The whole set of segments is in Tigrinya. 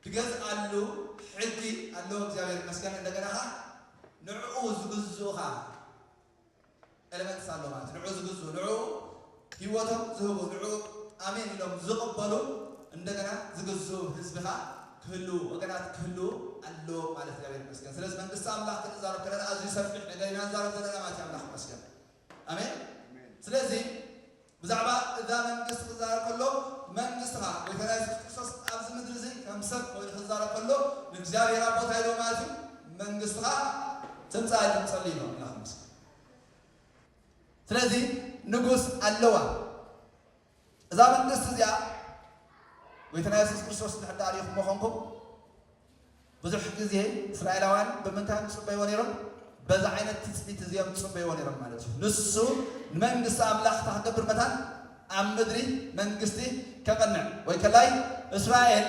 ትገዝኣሉ ሕጊ ኣለዎ እግዚኣብሔር ይመስገን። እንደገና ኸዓ ንዕኡ ዝግዝኡ ኸዓ ኤለመንትስ ኣሎ ማለት ንዕኡ ዝግዝኡ ንዕኡ ህይወቶም ዝህቡ ንዕኡ ኣሜን ኢሎም ዝቕበሉ እንደገና ዝግዝኡ ህዝቢ ኸዓ ክህልዉ ወገናት ክህልዉ ኣለዎ ማለት እግዚኣብሔር ይመስገን። ስለዚ መንግስቲ ኣምላኽ ክንዛረብ ከለና ኣዝዩ ሰፊሕ ነገር ኢና ንዛረብ ዘለና ማለት እዩ። ኣምላኽ ይመስገን። ኣሜን። ስለዚ ብዛዕባ እዛ መንግስቲ ክዛረብ ከሎ መንግስትኻ ጎይታና የሱስ ክርስቶስ ኣብዚ ምድሪ እዚ ከም ሰብ ኮይኑ ክዛረብ ከሎ ንእግዚኣብሔር ኣቦ እንታይ ኢልዎ ማለት እዩ? መንግስትኻ ትምፃእ ኣይትምፀሉ ኢልዎ ኣምላኽ ይመስገን። ስለዚ ንጉስ ኣለዋ። እዛ መንግስቲ እዚኣ ጎይታና የሱስ ክርስቶስ እንድሕር ደኣ ርኢኹሞ ኾንኩም ብዙሕ ግዜ እስራኤላውያን ብምንታይ እዮም ዝፅበይዎ ነይሮም? በዛ ዓይነት ትፅቢት እዚኦም ዝፅበይዎ ነይሮም ማለት እዩ። ንሱ ንመንግስቲ ኣምላኽ እንታይ ክገብር መታን ኣብ ምድሪ መንግስቲ ከቕንዕ ወይ ከላይ እስራኤል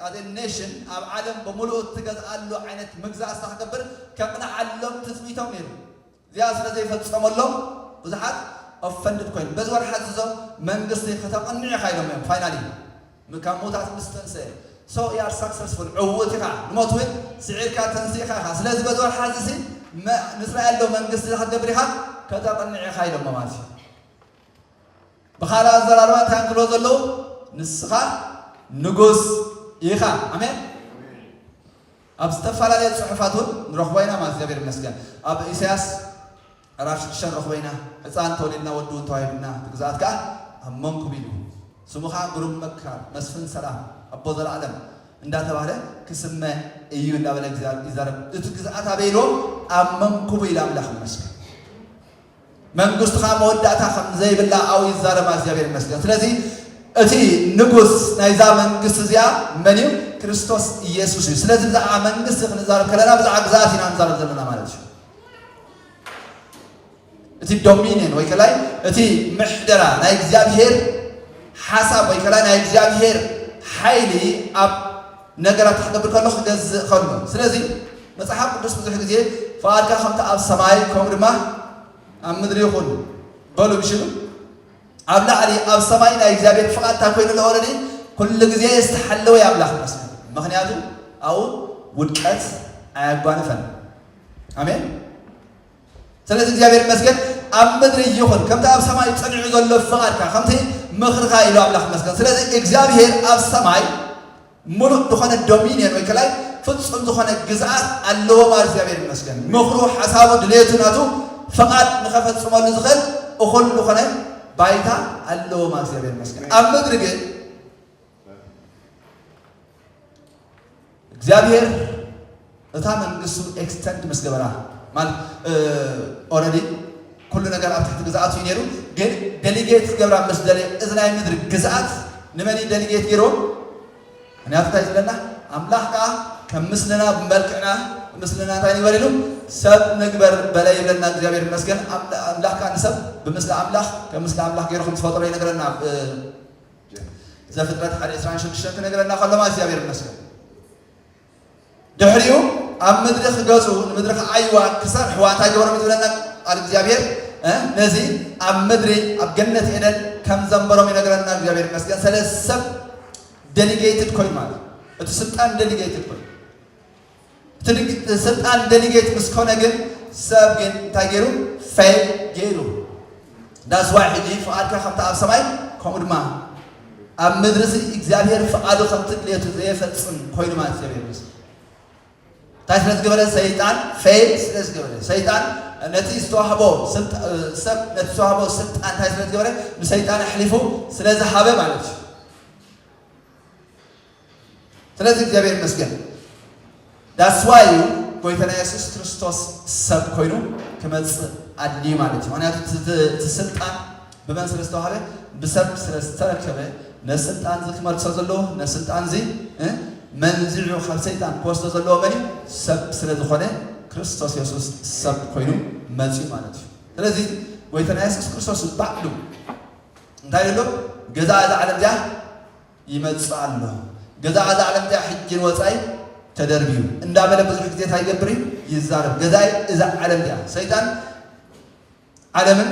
ኣዘ ኔሽን ኣብ ዓለም ብምሉኡ እትገዝኣሉ ዓይነት ምግዛእ እንታይ ክገብር ከቕንዓሎም ትፅቢቶም ነይሩ። እዚኣ ስለ ዘይፈፀመሎም ብዙሓት ኦፈንድድ ኮይኖም በዚ ወርሓ እዚ እዞም መንግስቲ ከተቕንዕ ኢኻ ኢሎም እዮም ፋይናሊ ካብ ሞታት ምስ ተንስአ so you are successful ዕውት ኢኻ ንሞት እውን ስዒርካ ተንስእካ ኢኻ ስለዚ በዚ ወርሓ እዚ ሲ ንእስራኤል ዶ መንግስቲ ክትገብር ኢኻ ከተቕንዕ ኢኻ ኢሎሞ ማለት እዩ ብኻልእ ኣዘራርባ እንታይ እዮም ዝብሎ ዘለዉ ንስኻ ንጉስ ኢኻ ኣሜን ኣብ ዝተፈላለየ ፅሑፋት እውን ንረኽቦ ኢና ማለት እግዚኣብሔር ይመስገን ኣብ ኢሳያስ ዕራፍ ሽዱሽተ ንረኽቦ ኢና ህፃን ተወሊድና ወዲ እውን ተዋሂቡና እቲ ግዝኣት ከዓ ኣብ መንኩብ ኢሉ ስሙ ከዓ ግሩም መካር መስፍን ሰላም ኣቦ ዘለዓለም እንዳተባህለ ክስመ እዩ እንዳበለ እግዚኣብሔር ይዛረብ እቲ ግዝኣት ኣበይ ኢልዎ ኣብ መንኩቡ ኢሉ ኣምላኽ ይመስገን መንግስቱ ከዓ መወዳእታ ከም ዘይብላ ኣብኡ ይዛረብ እግዚኣብሔር ይመስገን ስለዚ እቲ ንጉስ ናይዛ መንግስቲ እዚኣ መን እዩ ክርስቶስ ኢየሱስ እዩ ስለዚ ብዛዕባ መንግስቲ ክንዛረብ ከለና ብዛዕባ ግዛኣት ኢና ንዛረብ ዘለና ማለት እዩ እቲ ዶሚኒየን ወይ ከላይ እቲ ምሕደራ ናይ እግዚኣብሔር ሓሳብ ወይ ከላይ ናይ እግዚኣብሔር ሓይሊ ኣብ ነገራት ክገብር ከሎ ክገዝእ ከሎ ስለዚ መፅሓፍ ቅዱስ ብዙሕ ግዜ ፍቓድካ ከምቲ ኣብ ሰማይ ከምኡ ድማ ኣብ ምድሪ ይኹን በሉ ምሽሉ ኣብ ላዕሊ ኣብ ሰማይ ናይ እግዚኣብሔር ፍቓድ እንታይ ኮይኑ ኣሎ ኦረዲ ኩሉ ግዜ ዝተሓለወ ኣምላኽ ይመስገን ምክንያቱ ኣብኡ ውድቀት ኣያጓንፈን ኣሜን ስለዚ እግዚኣብሔር ይመስገን ኣብ ምድሪ ይኹን ከምቲ ኣብ ሰማይ ፀኒዑ ዘሎ ፍቓድካ ከምቲ ምኽርኻ ኢሉ ኣምላኽ ይመስገን ስለዚ እግዚኣብሔር ኣብ ሰማይ ሙሉእ ዝኾነ ዶሚኒየን ወይ ከላይ ፍጹም ዝኾነ ግዝኣት ኣለዎ ማለት እግዚኣብሔር ይመስገን ምኽሩ ሓሳቡ ድሌቱ ናቱ ፍቓድ ንኸፈፅመሉ ዝኽእል እኹል ዝኾነ ባይታ ኣለዎ ማለት እግዚኣብሔር ይመስገን ኣብ ምድሪ ግን እግዚኣብሔር እታ መንግስቱ ኤክስተንድ ምስ ገበራ ማለት ኦረዲ ኩሉ ነገር ኣብ ትሕቲ ግዝኣቱ እዩ ነይሩ ግን ደሊጌት ክገብራ ምስ ደለየ እዚ ናይ ምድሪ ግዝኣት ንመን እዩ ደሊጌት ገይርዎ ምክንያቱ እንታይ ዝብለና ኣምላኽ ከዓ ከም ምስልና ብመልክዕና ምስልና እንታይ ንግበር ኢሉ ሰብ ንግበር በለ ይብለና እግዚኣብሔር ይመስገን ኣምላኽ ከዓ ንሰብ ብምስሊ ኣምላኽ ከም ምስሊ ኣምላኽ ገይሩ ከም ዝፈጠሮ ይነግረና ዘፍጥረት ሓደ ዕስራን ሽዱሽተን ክነግረና ከሎ ማለት እግዚኣብሔር ይመስገን ድሕሪኡ ኣብ ምድሪ ክገዝኡ ንምድሪ ክዓይዋ ክሰርሕዋ እንታይ ገበሮም ዝብለና ቃል እግዚኣብሔር ነዚ ኣብ ምድሪ ኣብ ገነት ኤደን ከም ዘንበሮም ይነግረና እግዚኣብሔር ይመስገን ስለ ሰብ ደሊጌትድ ኮይኑ ማለት እቲ ስልጣን ደሊጌትድ ኮይኑ እቲ ስልጣን ደሊጌት ምስ ኮነ ግን ሰብ ግን እንታይ ገይሩ ፌል ገይሩ that's why ሕጂ ፍቓድካ ከምቲ ኣብ ሰማይ ከምኡ ድማ ኣብ ምድሪ እዚ እግዚኣብሔር ፍቓዱ ከምቲ ድሌቱ ዘየፈፅም ኮይኑ ማለት እግዚኣብሔር ምስ እንታይ ስለ ዝገበረ ሰይጣን ፌል ስለ ዝገበረ ሰይጣን ነቲ ዝተዋህቦ ሰብ ነቲ ዝተዋህቦ ስልጣን እንታይ ስለ ዝገበረ ንሰይጣን ኣሕሊፉ ስለ ዝሃበ ማለት እዩ ስለዚ እግዚኣብሔር ይመስገን that's why እዩ ጎይታና የሱስ ክርስቶስ ሰብ ኮይኑ ክመፅእ ኣድልዩ ማለት እዩ ምክንያቱ እቲ ስልጣን ብመን ስለ ዝተዋሃበ ብሰብ ስለ ዝተረከበ ነስልጣን እዚ ክመልሶ ዘለዎ ነስልጣን እዚ መንዚዑ ካብ ሰይጣን ክወስዶ ዘለዎ መን እዩ ሰብ ስለ ዝኾነ ክርስቶስ የሱስ ሰብ ኮይኑ መፅኡ ማለት እዩ ስለዚ ጎይታና የሱስ ክርስቶስ ባዕሉ እንታይ ዘሎ ገዛ እዛ ዓለም እዚኣ ይመፅእ ኣሎ። ገዛ እዛ ዓለም እዚኣ ሕጂ ንወፃኢ ተደርብዩ እንዳበለ ብዙሕ ግዜ እንታይ ይገብር እዩ? ይዛረብ። ገዛኢ እዛ ዓለም እዚኣ ሰይጣን ዓለምን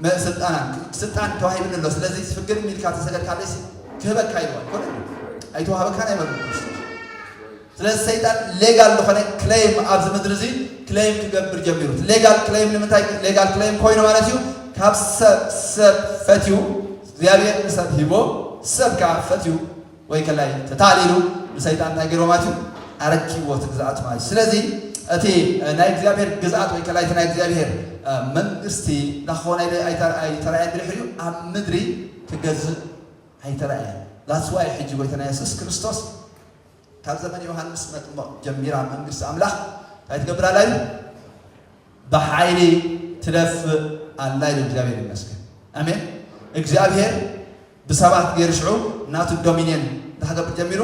መ- ስልጣናን ስልጣን ተዋሂብኒ ኣሎ። ስለዚ ፍግም ኢልካ ተሰገድካለይ ክህበካ ኢልዋ ኮነ ኣይተዋህበካን ኣይበልኩ ክርስቶስ። ስለዚ ሰይጣን ሌጋል ዝኾነ ክሌም ኣብዚ ምድሪ እዚ ክሌም ክገብር ጀሚሩ። ሌጋል ክሌም ንምንታይ ሌጋል ክሌም ኮይኑ ማለት እዩ? ካብ ሰብ ሰብ ፈትዩ እግዚኣብሔር ንሰብ ሂቦ ሰብ ከዓ ፈትዩ ወይ ከላይ ተታሊሉ ንሰይጣን እንታይ ገይርዎ ማለት እዩ? ኣረኪብዎ እቲ ግዝኣት ማለት እዩ። ስለዚ እቲ ናይ እግዚኣብሔር ግዝኣት ወይ ከላይ እቲ ናይ እግዚኣብሔር መንግስቲ እንዳኾነ ኣይተረኣየን። ብድሕሪኡ ኣብ ምድሪ ክገዝእ ኣይተረኣየን። That's why ሕጂ ጎይታና የሱስ ክርስቶስ ካብ ዘመን ዮሃንስ መጥምቕ ጀሚራ መንግስቲ ኣምላኽ እንታይ ትገብር ኣላ እዩ? ብሓይሊ ትደፍእ ኣላ ኢሉ እግዚኣብሔር ይመስገን። ኣሜን። እግዚኣብሔር ብሰባት ገይሩ ሽዑ ናቱ ዶሚንየን እንታይ ክገብር ጀሚሩ?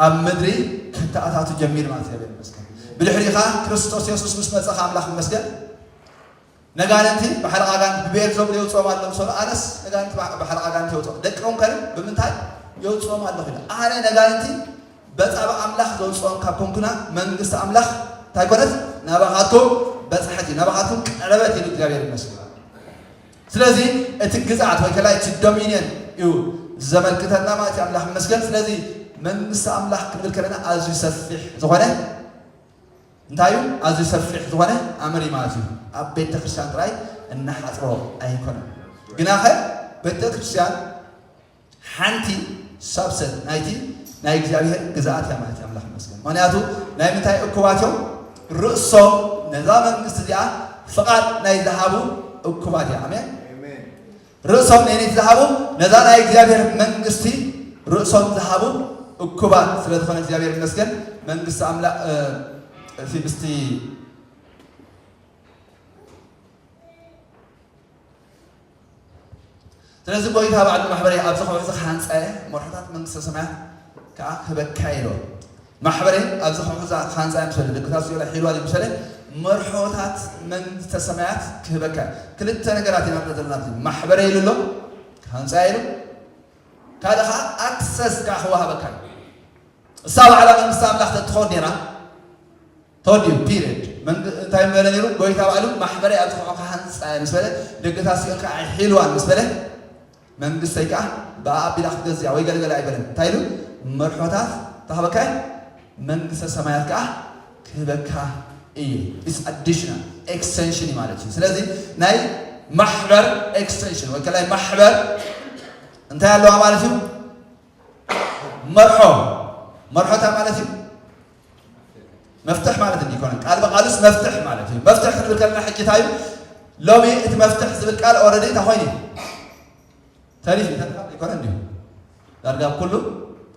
ኣብ ምድሪ ከተኣታቱ ጀሚሩ ማለት እግዚኣብሔር ይመስገን። ብድሕሪኡ ኸዓ ክርስቶስ የሱስ ምስ መጸ ኸዓ ኣምላኽ ይመስገን። ነጋንንቲ ብሓለቓ ኣጋንንቲ ብቤልዘቡል የውፅኦም ኣሎ ምስ በሉ፣ ኣነስ ነጋንንቲ ብሓለቓ ኣጋንንቲ የውፅኦም ደቂ ወንከልን ብምንታይ የውፅኦም ኣለኹ ኢሉ። ኣነ ነጋንንቲ በፃ ብኣምላኽ ዘውፅኦም ካብ ኮንኩና መንግስቲ ኣምላኽ እንታይ ኮነት? ናባኻትኩም በፅሐት እዩ፣ ናባኻትኩም ቀረበት ኢሉ እግዚኣብሔር ይመስገን። ስለዚ እቲ ግዝኣት ወይ ከላይ እቲ ዶሚንየን እዩ ዘመልክተና ማለት እዩ። ኣምላኽ ይመስገን። ስለዚ መንግስቲ ኣምላኽ ክንብል ከለና ኣዝዩ ሰፊሕ ዝኾነ እንታይ እዩ? ኣዝዩ ሰፊሕ ዝኾነ ኣምር እዩ ማለት እዩ። ኣብ ቤተ ክርስቲያን ጥራይ እናሓፅሮ ኣይኮነን። ግናኸ ቤተ ክርስቲያን ሓንቲ ሳብሰት ናይቲ ናይ እግዚኣብሔር ግዝኣት እያ ማለት እዩ። ኣምላኽ ይመስገን። ምክንያቱ ናይ ምንታይ እኩባት እዮም? ርእሶም ነዛ መንግስቲ እዚኣ ፍቓድ ናይ ዝሃቡ እኩባት እያ። ኣሜን። ርእሶም ነይነይቲ ዝሃቡ ነዛ ናይ እግዚኣብሔር መንግስቲ ርእሶም ዝሃቡ እኩባት ስለ ዝኾነ እግዚኣብሔር ይመስገን። መንግስቲ ኣምላኽ እ፣ እቲ ምስቲ ስለዚ ጎይታ ባዕሉ ማሕበረይ ኣብዚ ከውሒ እዚ ክሃንፃ እየ፣ መርሖታት መንግስተ ሰማያት ከዓ ክህበካ እየ ኢሎ። ማሕበረይ ኣብዚ ከውሒ እዚ ክሃንፃ እየ ምስ በለ፣ ደቂ ታስዮላ ሒልዋ ድዩ ምስ በለ፣ መርሖታት መንግስተ ሰማያት ክህበካ እየ። ክልተ ነገራት ኢና ንርኢ ዘለና ኣብዚ። ማሕበረይ ኢሉ ኣሎ፣ ክሃንፃ እየ ኢሉ። ካልእ ከዓ ኣክሰስ ከዓ ክወሃበካ እዩ። እሳ ባዕላ መንግስቲ ኣምላኽ ተትኸውን ነይራ፣ ተወዲኡ፣ ፒሪየድ። መንግ-፣ እንታይ ምበለ ነይሩ? ጎይታ ባዕሉ ማሕበረይ ኣብዚ ከውሒ ክሃንፃ እየ ምስ በለ፣ ደገታት ሲኦል ከዓ ኣይሒልዋን ምስ በለ፣ መንግስተይ ከዓ ብኣ ኣቢላ ክትገዝእ እያ ወይ ገለገለ ኣይበለን። እንታይ ኢሉ? መርሖታት እንታይ ክህበካ እየ? መንግስተ ሰማያት ከዓ ክህበካ እየ። It's additional፣ ኤክስቴንሽን እዩ ማለት እዩ። ስለዚ ናይ ማሕበር ኤክስቴንሽን ወይ ከላይ ማሕበር እንታይ ኣለዋ ማለት እዩ? መርሖ፣ መርሖ እንታይ ማለት እዩ? መፍትሕ ማለት እንዲ ይኮነን። ቃል ብቃሉስ መፍትሕ ማለት እዩ። መፍትሕ ክንብል ከለና ሕጂ እንታይ እዩ? ሎሚ እቲ መፍትሕ ዝብል ቃል ኦረዲ እንታይ ኮይኑ እዩ? ተሪፉ እዩ። ተሪፉ ይኮነ እንዲሁ። ዳርጋ ኩሉ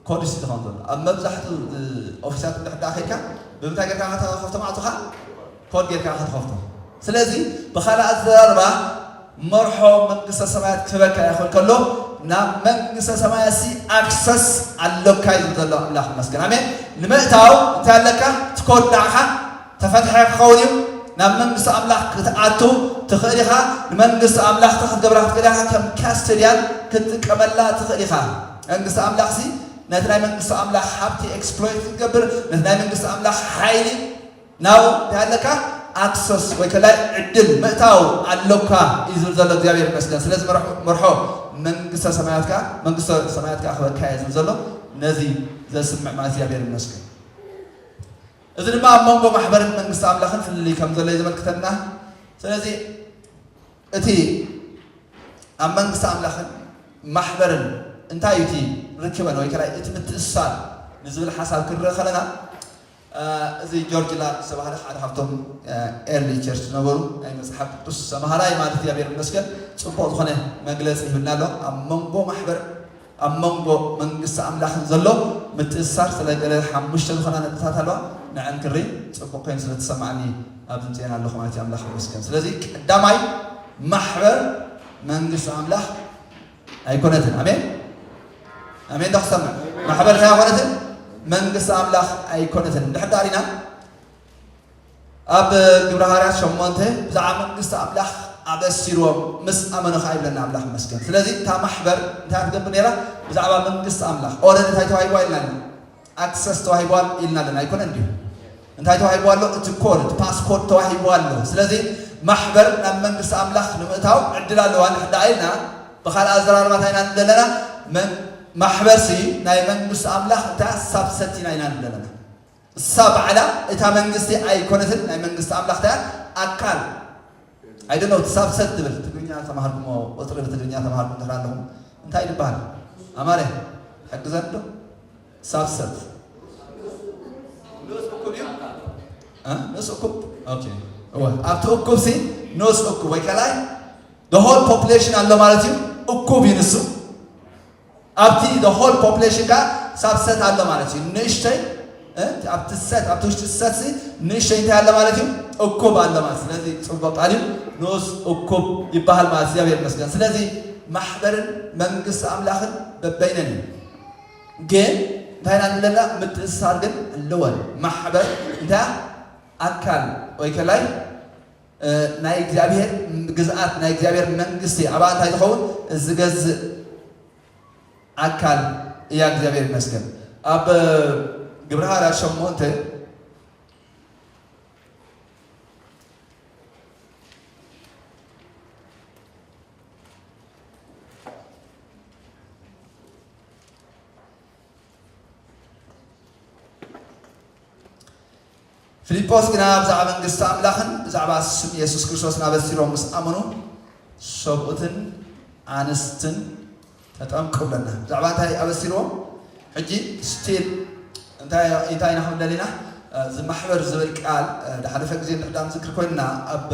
ኮድ እዩ ዝኸውን ዘሎ። ኣብ መብዛሕትኡ፣ እ፣ ኦፊሳት እንድሕር ደኣ ከይድካ፣ ብምንታይ ጌርካ ኢኻ ትኸፍቶ ማዕጾኻ? ኮድ ጌርካ ኢኻ ትኸፍቶ። ስለዚ ብኻልእ ኣዘራርባ መርሖ መንግስተ ሰማያት ክህበካ ይኽእል ከሎ፣ ናብ መንግስተ ሰማያት ሲ ኣክሰስ ኣሎካ እዩ ዘሎ። ኣምላኽ ይመስገን። ኣሜን። ንምእታው እንታይ ኣለካ? እቲ ኮድ ንዓኻ ተፈትሐ ክኸውን እዩ። ናብ መንግስቲ ኣምላኽ ክትኣቱ ትኽእል ኢኻ። ንመንግስቲ ኣምላኽ እንታይ ክትገብራ ክትኽእል ኢኻ? ከም ካስተድያን ክትጥቀመላ ትኽእል ኢኻ። መንግስቲ ኣምላኽ ሲ ነቲ ናይ መንግስቲ ኣምላኽ ሃብቲ ኤክስፕሎይት ክትገብር፣ ነቲ ናይ መንግስቲ ኣምላኽ ሓይሊ ናው እንታይ ኣለካ? ኣክሰስ ወይ ከላይ ዕድል ምእታው ኣሎካ እዩ ዝብል ዘሎ። እግዚኣብሔር ይመስገን። ስለዚ መርሖ፣ መርሖ መንግስተ ሰማያት ከዓ፣ መንግስተ ሰማያት ከዓ ክበካ እየ ዝብል ዘሎ። ነዚ ዘስምዕ ማለት እግዚኣብሔር ይመስገን። እዚ ድማ ኣብ መንጎ ማሕበርን መንግስቲ ኣምላኽን ፍልልይ ከም ዘሎ እዩ ዘመልክተና። ስለዚ እቲ ኣብ መንግስቲ ኣምላኽን ማሕበርን እንታይ እዩ እቲ ርክበን ወይ ከላይ እቲ ምትእስሳር ንዝብል ሓሳብ ክንርኢ ከለና፣ እ፣ እዚ ጆርጅ ላርክ ዝተባህለ ሓደ ካብቶም፣ እ፣ ኤርሊ ቸርች ዝነበሩ ናይ መጽሓፍ ቅዱስ ተምሃራይ ማለት እግዚኣብሔር ይመስገን ጽቡቕ ዝኾነ መግለጺ ይህብና ኣሎ። ኣብ መንጎ ማሕበር ኣብ መንጎ መንግስቲ ኣምላኽን ዘሎ ምትእስሳር ስለ ገለ ሓሙሽተ ዝኾና ነጥብታት ኣለዋ። ንዐን ክሪ ጽቡቕ ኮይኑ ስለ ተሰማዓኒ ኣብዚ ምጽኤን ኣለኹ ማለት እዩ። ኣምላኽ ይመስገን። ስለዚ ቀዳማይ ማሕበር መንግስቲ ኣምላኽ ኣይኮነትን። ኣሜን፣ ኣሜን። ዶ ክሰምዕ? ማሕበር እንታይ ኣይኮነትን? መንግስቲ ኣምላኽ ኣይኮነትን። እንድሕር ደኣ ሪና ኣብ ግብረ ሃዋርያት ሸሞንተ ብዛዕባ መንግስቲ ኣምላኽ ኣበሲርዎም ምስ ኣመኑ ኸዓ ይብለና ኣምላኽ ይመስገን። ስለዚ እታ ማሕበር እንታይ ክትገብር ነይራ? ብዛዕባ መንግስቲ ኣምላኽ ኦረዲ እንታይ ተዋሂብዋ ኢልና ኣለና? ኣክሰስ ተዋሂብዋ ኢልና ኣለና ኣይኮነ እንዲሁ። እንታይ ተዋሂብዋ ኣሎ? እቲ ኮድ፣ እቲ ፓስኮድ ተዋሂብዋ ኣሎ። ስለዚ ማሕበር ናብ መንግስቲ ኣምላኽ ንምእታው ዕድል ኣለዋ እንድሕር ደኣ ኢልና ብኻልእ ኣዘራርባ እንታይ ኢና ንብል ኣለና? መን ማሕበርሲ ናይ መንግስቲ ኣምላኽ እታ ሳብሰት ኢና ኢና ዘለና። እሳ ባዕላ እታ መንግስቲ ኣይኮነትን፣ ናይ መንግስቲ ኣምላኽ እታ ኣካል። I don't know፣ ሳብሰት ትብል ትግርኛ ተማሃርኩሞ፣ ቁፅሪ ብትግርኛ ተማሃርኩም እንድሕር ኣለኹም እንታይ ይበሃል? ኣማረ፣ ሕግዘን ዶ? ሳብሰት ንኡስ እኩብ እዩ። እ? ንኡስ እኩብ? ኦኬ። እወ፣ ኣብቲ እኩብ ሲ ንኡስ እኩብ ወይ ከላይ the whole population ኣሎ ማለት እዩ። እኩብ እዩ ንሱ። ኣብቲ the whole population ከኣ ሳብሰት ኣሎ ማለት እዩ። ንእሽተይ፣ እ? ኣብቲ ሰት፣ ኣብቲ ውሽጢ ሰት ሲ ንእሽተይ እንታይ ኣሎ ማለት እዩ? እኩብ ኣሎ ማለት። ስለዚ ጽቡቕ ቃል እዩ። ንኡስ እኩብ ይበሃል ማለት። እግዚኣብሔር ይመስገን። ስለዚ ማሕበርን መንግስቲ ኣምላኽን በበይነን እዩ። ግን እንታይ ኢና ንብለና? ምትእስሳር ግን ኣለወን። ማሕበር እንታይ? ኣካል ወይ ከላይ፣ እ፣ ናይ እግዚኣብሔር ግዝኣት፣ ናይ እግዚኣብሔር መንግስቲ ኣብኣ እንታይ ዝኸውን? ዝገዝእ ኣካል እያ። እግዚኣብሔር ይመስገን። ኣብ ግብረ ሃዋርያት ሸሞንተ ፊልጶስ ግና ብዛዕባ መንግስቲ ኣምላኽን ብዛዕባ ስም የሱስ ክርስቶስን ኣበሲሮም ምስ ኣመኑ፣ ሰብኡትን ኣንስትን ተጠምቁ ብለና። ብዛዕባ እንታይ ኣበሲርዎም? ሕጂ ስቲል እንታይ፣ እንታይ ኢና ክንብል ደሊና? እዚ ማሕበር ዝብል ቃል፣ እ፣ ዝሓለፈ ግዜ እንድሕር ዳ ንዝክር ኮይንና፣ ኣብ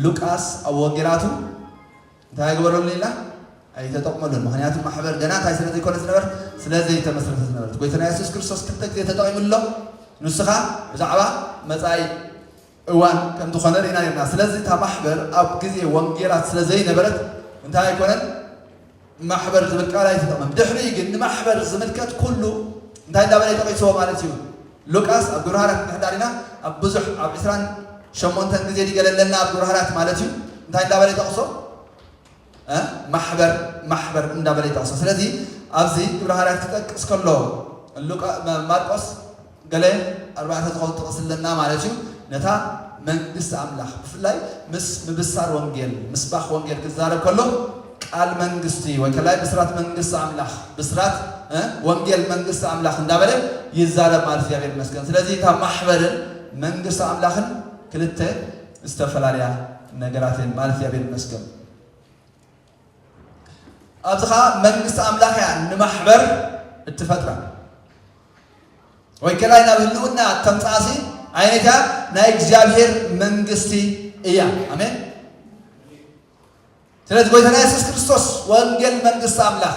ሉቃስ ኣብ ወንጌላቱ እንታይ ኣይገበረሉን ኢልና? ኣይተጠቕመሉን። ምኽንያቱ ማሕበር ገና እንታይ ስለ ዘይኮነ ዝነበረት? ስለ ዘይተመስረተ ዝነበረት። ጎይታና የሱስ ክርስቶስ ክልተ ግዜ ተጠቒሙሉ ኣሎ። ንሱ ኸኣ ብዛዕባ መጻኢ እዋን ከም ዝኾነ ርኢና ነርና። ስለዚ እታ ማሕበር ኣብ ግዜ ወንጌላት ስለ ዘይነበረት እንታይ ኣይኮነን? ማሕበር ዝብል ቃል ኣይተጠቕመን። ድሕሪኡ ግን ንማሕበር ዝምልከት ኩሉ እንታይ እንዳበለ ይጠቒስዎ ማለት እዩ? ሉቃስ ኣብ ግብረ ሃዋርያት እንድሕር ዳሪና ኣብ ብዙሕ፣ ኣብ ዕስራን ሸሞንተን ግዜ ድገለለና ኣብ ግብረ ሃዋርያት ማለት እዩ። እንታይ እንዳበለ ይጠቕሶ? እ? ማሕበር፣ ማሕበር እንዳበለ ይጠቕሶ። ስለዚ ኣብዚ ግብረ ሃዋርያት ክጠቅስ ከሎ ሉቃ-፣ ማ-፣ ማርቆስ ገለ ኣርባዕተ ዝኸውን ጥቕሲ ኣለና ማለት እዩ። ነታ መንግስቲ ኣምላኽ ብፍላይ ምስ ምብሳር ወንጌል፣ ምስባኽ ወንጌል ክዛረብ ከሎ ቃል መንግስቲ ወይ ከላይ ብስራት መንግስቲ ኣምላኽ፣ ብስራት፣ እ፣ ወንጌል መንግስቲ ኣምላኽ እንዳበለ ይዛረብ ማለት እግዚኣብሔር ይመስገን። ስለዚ እታ ማሕበርን መንግስቲ ኣምላኽን ክልተ ዝተፈላለያ ነገራት እየን ማለት እግዚኣብሔር ይመስገን። ኣብዚ ኸዓ መንግስቲ ኣምላኽ እያ ንማሕበር እትፈጥራ። ወይ ከላይ ናብ ህልውና እተምፅኣሲ ዓይነት እያ? ናይ እግዚኣብሔር መንግስቲ እያ። ኣሜን። ስለዚ ጎይታና የሱስ ክርስቶስ ወንጌል መንግስቲ ኣምላኽ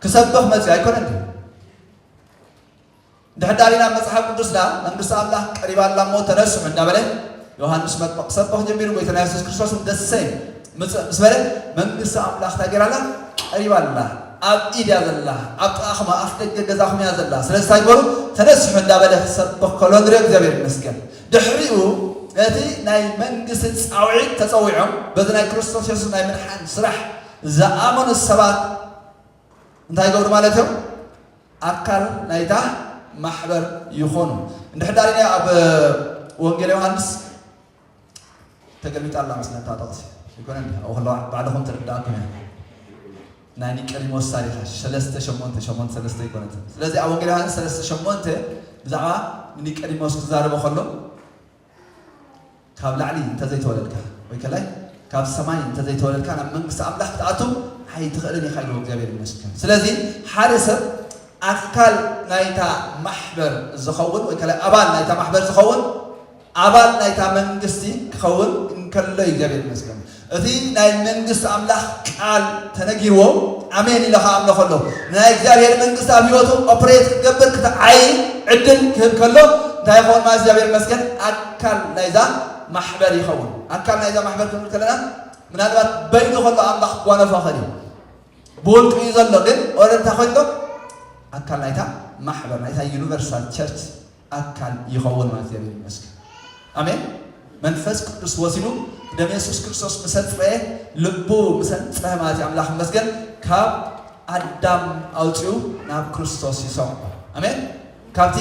ክሰብኽ መፅኡ ኣይኮነን ድዩ? እንድሕር ዳሪና ኣብ መጽሓፍ ቅዱስ ደኣ መንግስቲ ኣምላኽ ቀሪባ ኣላ እሞ ተነስሑ እንዳበለ ዮሃንስ መጥምቕ ክሰብኽ ጀሚሩ፣ ጎይታና የሱስ ክርስቶስ እውን ደሰይ ምጽእ ምስ በለ መንግስቲ ኣምላኽ እንታይ ገይራ ኣላ? ቀሪባ ኣላ። ኣብ ኢድ እያ ዘላ፣ ኣብ ጥቓኹም፣ ኣብ ኣፍ ደገ ገዛኹም እያ ዘላ። ስለዚ እንታይ ግበሩ? ተነስሑ እንዳበለ ክሰብኽ ከሎ ንሪኦ። እግዚኣብሔር ይመስገን። ድሕሪኡ እቲ ናይ መንግስቲ ጻውዒት ተጸዊዖም በዚ ናይ ክርስቶስ የሱስ ናይ ምድሓን ስራሕ ዝኣመኑ ሰባት እንታይ ይገብሩ ማለት እዮም? ኣካል ናይታ ማሕበር ይኾኑ። እንድሕር ዳሪና ኣብ ወንጌል ዮሃንስ ተገልቢጣ ኣላ መስለኒ እታ ጥቕሲ። ይኮነ እንዲ? ኣብኡ ከለዋ ባዕልኹም ትርዳእኩም እያ። ናይ ኒቆዲሞስ ታሪኽ ሰለስተ ሸሞንተ፣ ሸሞንተ ሰለስተ ይኮነት። ስለዚ ኣብ ወንጌል ዮሃንስ ሰለስተ ሸሞንተ ብዛዕባ ንኒቆዲሞስ ክዛረቦ ከሎ ካብ ላዕሊ እንተዘይተወለድካ ወይ ከላይ ካብ ሰማይ እንተዘይተወለድካ ናብ መንግስቲ ኣምላኽ ክትኣቱ ኣይትኽእልን ኢኻ ኢልዎ። እግዚኣብሔር ይመስገን። ስለዚ ሓደ ሰብ ኣካል ናይታ ማሕበር ዝኸውን ወይ ከላይ ኣባል ናይታ ማሕበር ዝኸውን ኣባል ናይታ መንግስቲ ክኸውን እንከሎ እዩ። እግዚኣብሔር ይመስገን። እቲ ናይ መንግስቲ ኣምላኽ ቃል ተነጊርዎ ኣሜን ኢለ ክኣምኖ ከሎ ናይ እግዚኣብሔር መንግስቲ ኣብ ህይወቱ ኦፕሬት ክገብር ክትዓይ ዕድል ክህብ ከሎ እንታይ ይኸውን ማለት እግዚኣብሔር ይመስገን ኣካል ናይዛ ማሕበር ይኸውን። ኣካል ናይዛ ማሕበር ክንብል ከለና ምናልባት በይኑ ከሎ ኣምላኽ ክጓነፎ ይኽእል እዩ። ብውልቁ እዩ ዘሎ ግን ኦረንታ ኮይኑ ኣካል ናይታ ማሕበር ናይታ ዩኒቨርሳል ቸርች ኣካል ይኸውን ማለት እግዚኣብሔር ይመስገን። ኣሜን። መንፈስ ቅዱስ ወሲኑ ደም የሱስ ክርስቶስ ምሰ ጽረየ ልቡ ምሰ ጽረየ ማለት እዩ። ኣምላኽ ይመስገን። ካብ ኣዳም ኣውፂኡ ናብ ክርስቶስ ይሰቕሎ። ኣሜን። ካብቲ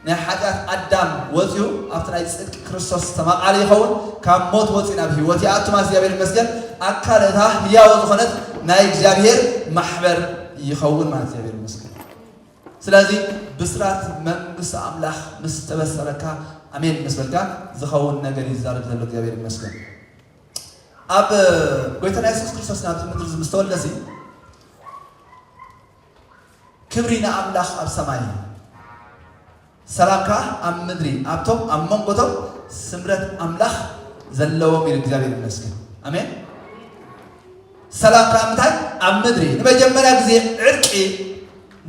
ናይ ሓጢኣት ኣዳም ወፂኡ ኣብቲ ናይ ፅድቂ ክርስቶስ ዝተማቓለ ይኸውን። ካብ ሞት ወፂኡ ናብ ህይወት ይኣቱ ማለት እግዚኣብሔር ይመስገን። ኣካል እታ ህያወ ዝኾነት ናይ እግዚኣብሔር ማሕበር ይኸውን ማለት እግዚኣብሔር ይመስገን። ስለዚ ብስራት መንግስቲ ኣምላኽ ምስ ተበሰረካ ኣሜን ምስ በልካ ዝኸውን ነገር ይዛረብ ዘሎ እግዚኣብሔር ይመስገን። ኣብ ጎይታና የሱስ ክርስቶስ ናብዚ ምድሪ እዚ ምስ ተወልደ ሲ ክብሪ ንኣምላኽ ኣብ ሰማይ ሰላም ከኣ ኣብ ምድሪ ኣብቶም ኣብ መንጎቶም ስምረት ኣምላኽ ዘለዎም ኢሉ እግዚኣብሔር ይመስገን። ኣሜን። ሰላም ከኣ ምንታይ ኣብ ምድሪ ንመጀመርያ ግዜ ዕርቂ